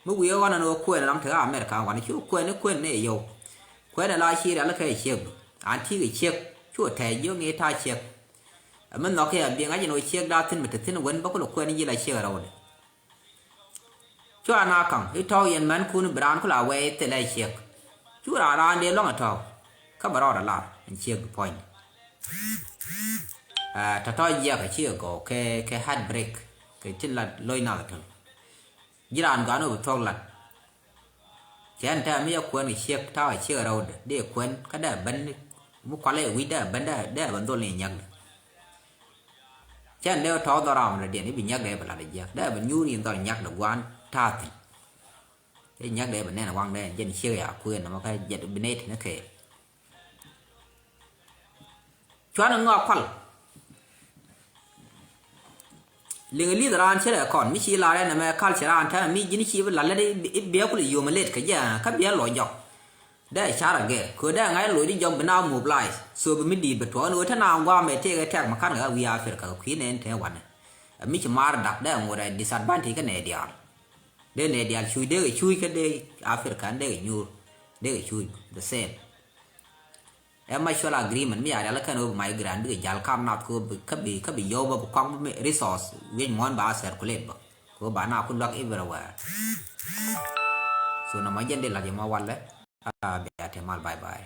Mi wi̱i̱ ɣɔn ɛn ɣöö kuɛn ram tekä America wan cu kuɛn i̱ kuɛn nɛy yɔw. Kuɛn ɛ la ci rial kɛ ciek an ti̱i̱ kɛ ciek cu tɛɛc jiök ŋi̱i̱c ta̱a̱ ciek. Ɛ mi nhɔk kɛ a biɛ ŋa̱c ɛn ɣöö ciek da̱a̱ thi̱n mi te thi̱n wän bä kulɛ kuɛn ji̱ la ciek rɛwdɛ. Cua na kaŋ i̱ tɔ̱w yɛn mɛnkun bi raan kula wɛɛc thilɛ ciek. Cu raan raan dee luaŋ ɛ tɔ̱w kä bɛ rɔɔd ɛ lar ɛn ciek bi puɔ̱ny. Tɔ̱tɔ̱ jiɛk ɛ ci ɛ gɔw kɛ kɛ heartbreak kɛ tin la lo̱c nath ɛ töl. Ji̱ raan gɔaa ni wä bi thuɔ̱k lat. Cɛ ɛn tɛmɛ mi cɛ kuɛn kɛ ciek ta̱a̱ kɛ ciek rɛwdɛ dee kuɛn kä dee ben mi kualɛ wi̱c dee ben dee ben dhol ni nyakdɛ. Cɛ ɛn dee tɔ̱ dhɔr ram rɛ diɛn i̱ bi nyakdɛ bɛ lat jiɛk dee ben nyuur in dhɔr nyakdɛ gua̱a̱n ta̱a̱ thi̱n. Cɛ nyakdɛ bɛ nɛn waŋdɛ jɛn ciek ya kuɛn nɔmɔ kä jɛn bi nɛy tin kɛɛl. Cuanɛ ŋɔak kual. Liŋ li̱th raan ci rɛ kɔn mi ci lar ɛn ɛmɛ kal ci raan tɛn mi ji̱n ci bi lar lät i̱ biɛ kul i̱ yom lät kɛ jɛ kä biɛ lɔ jɔk. Dee car agɛ kö dee ŋa̱c loc di jɔk bi na mobilize so bi mi di̱i̱t bi tuɔɔk ni ɣöö te na ŋuam ɛ tëëk ɛ tɛk ma ka̱n kɛ wi̱i̱ Africa kɛ kui̱ nɛn te wanɛ. Ɛ mi ci maar dak dee ŋot ɛ disadvantage kä nɛ diaal. Dee nɛ diaal cuc dee kɛ cuc kä dee Africa dee kɛ nyuur dee kɛ cuc the same. Ɛ mutual agreement mi a rial kɛn ɣöö bi migrant bikɛ jal kam nath kɛ ɣöö bi kä bi kä bi yɔw bä bi kuak bi resource wiec muɔ̱ɔ̱n ba a circulate bä kɛ ɣöö ba na kun luak everywhere. So nɔmɔ jɛn dee la̱t yɛ mɔ walɛ. Bia te mal, bye bye.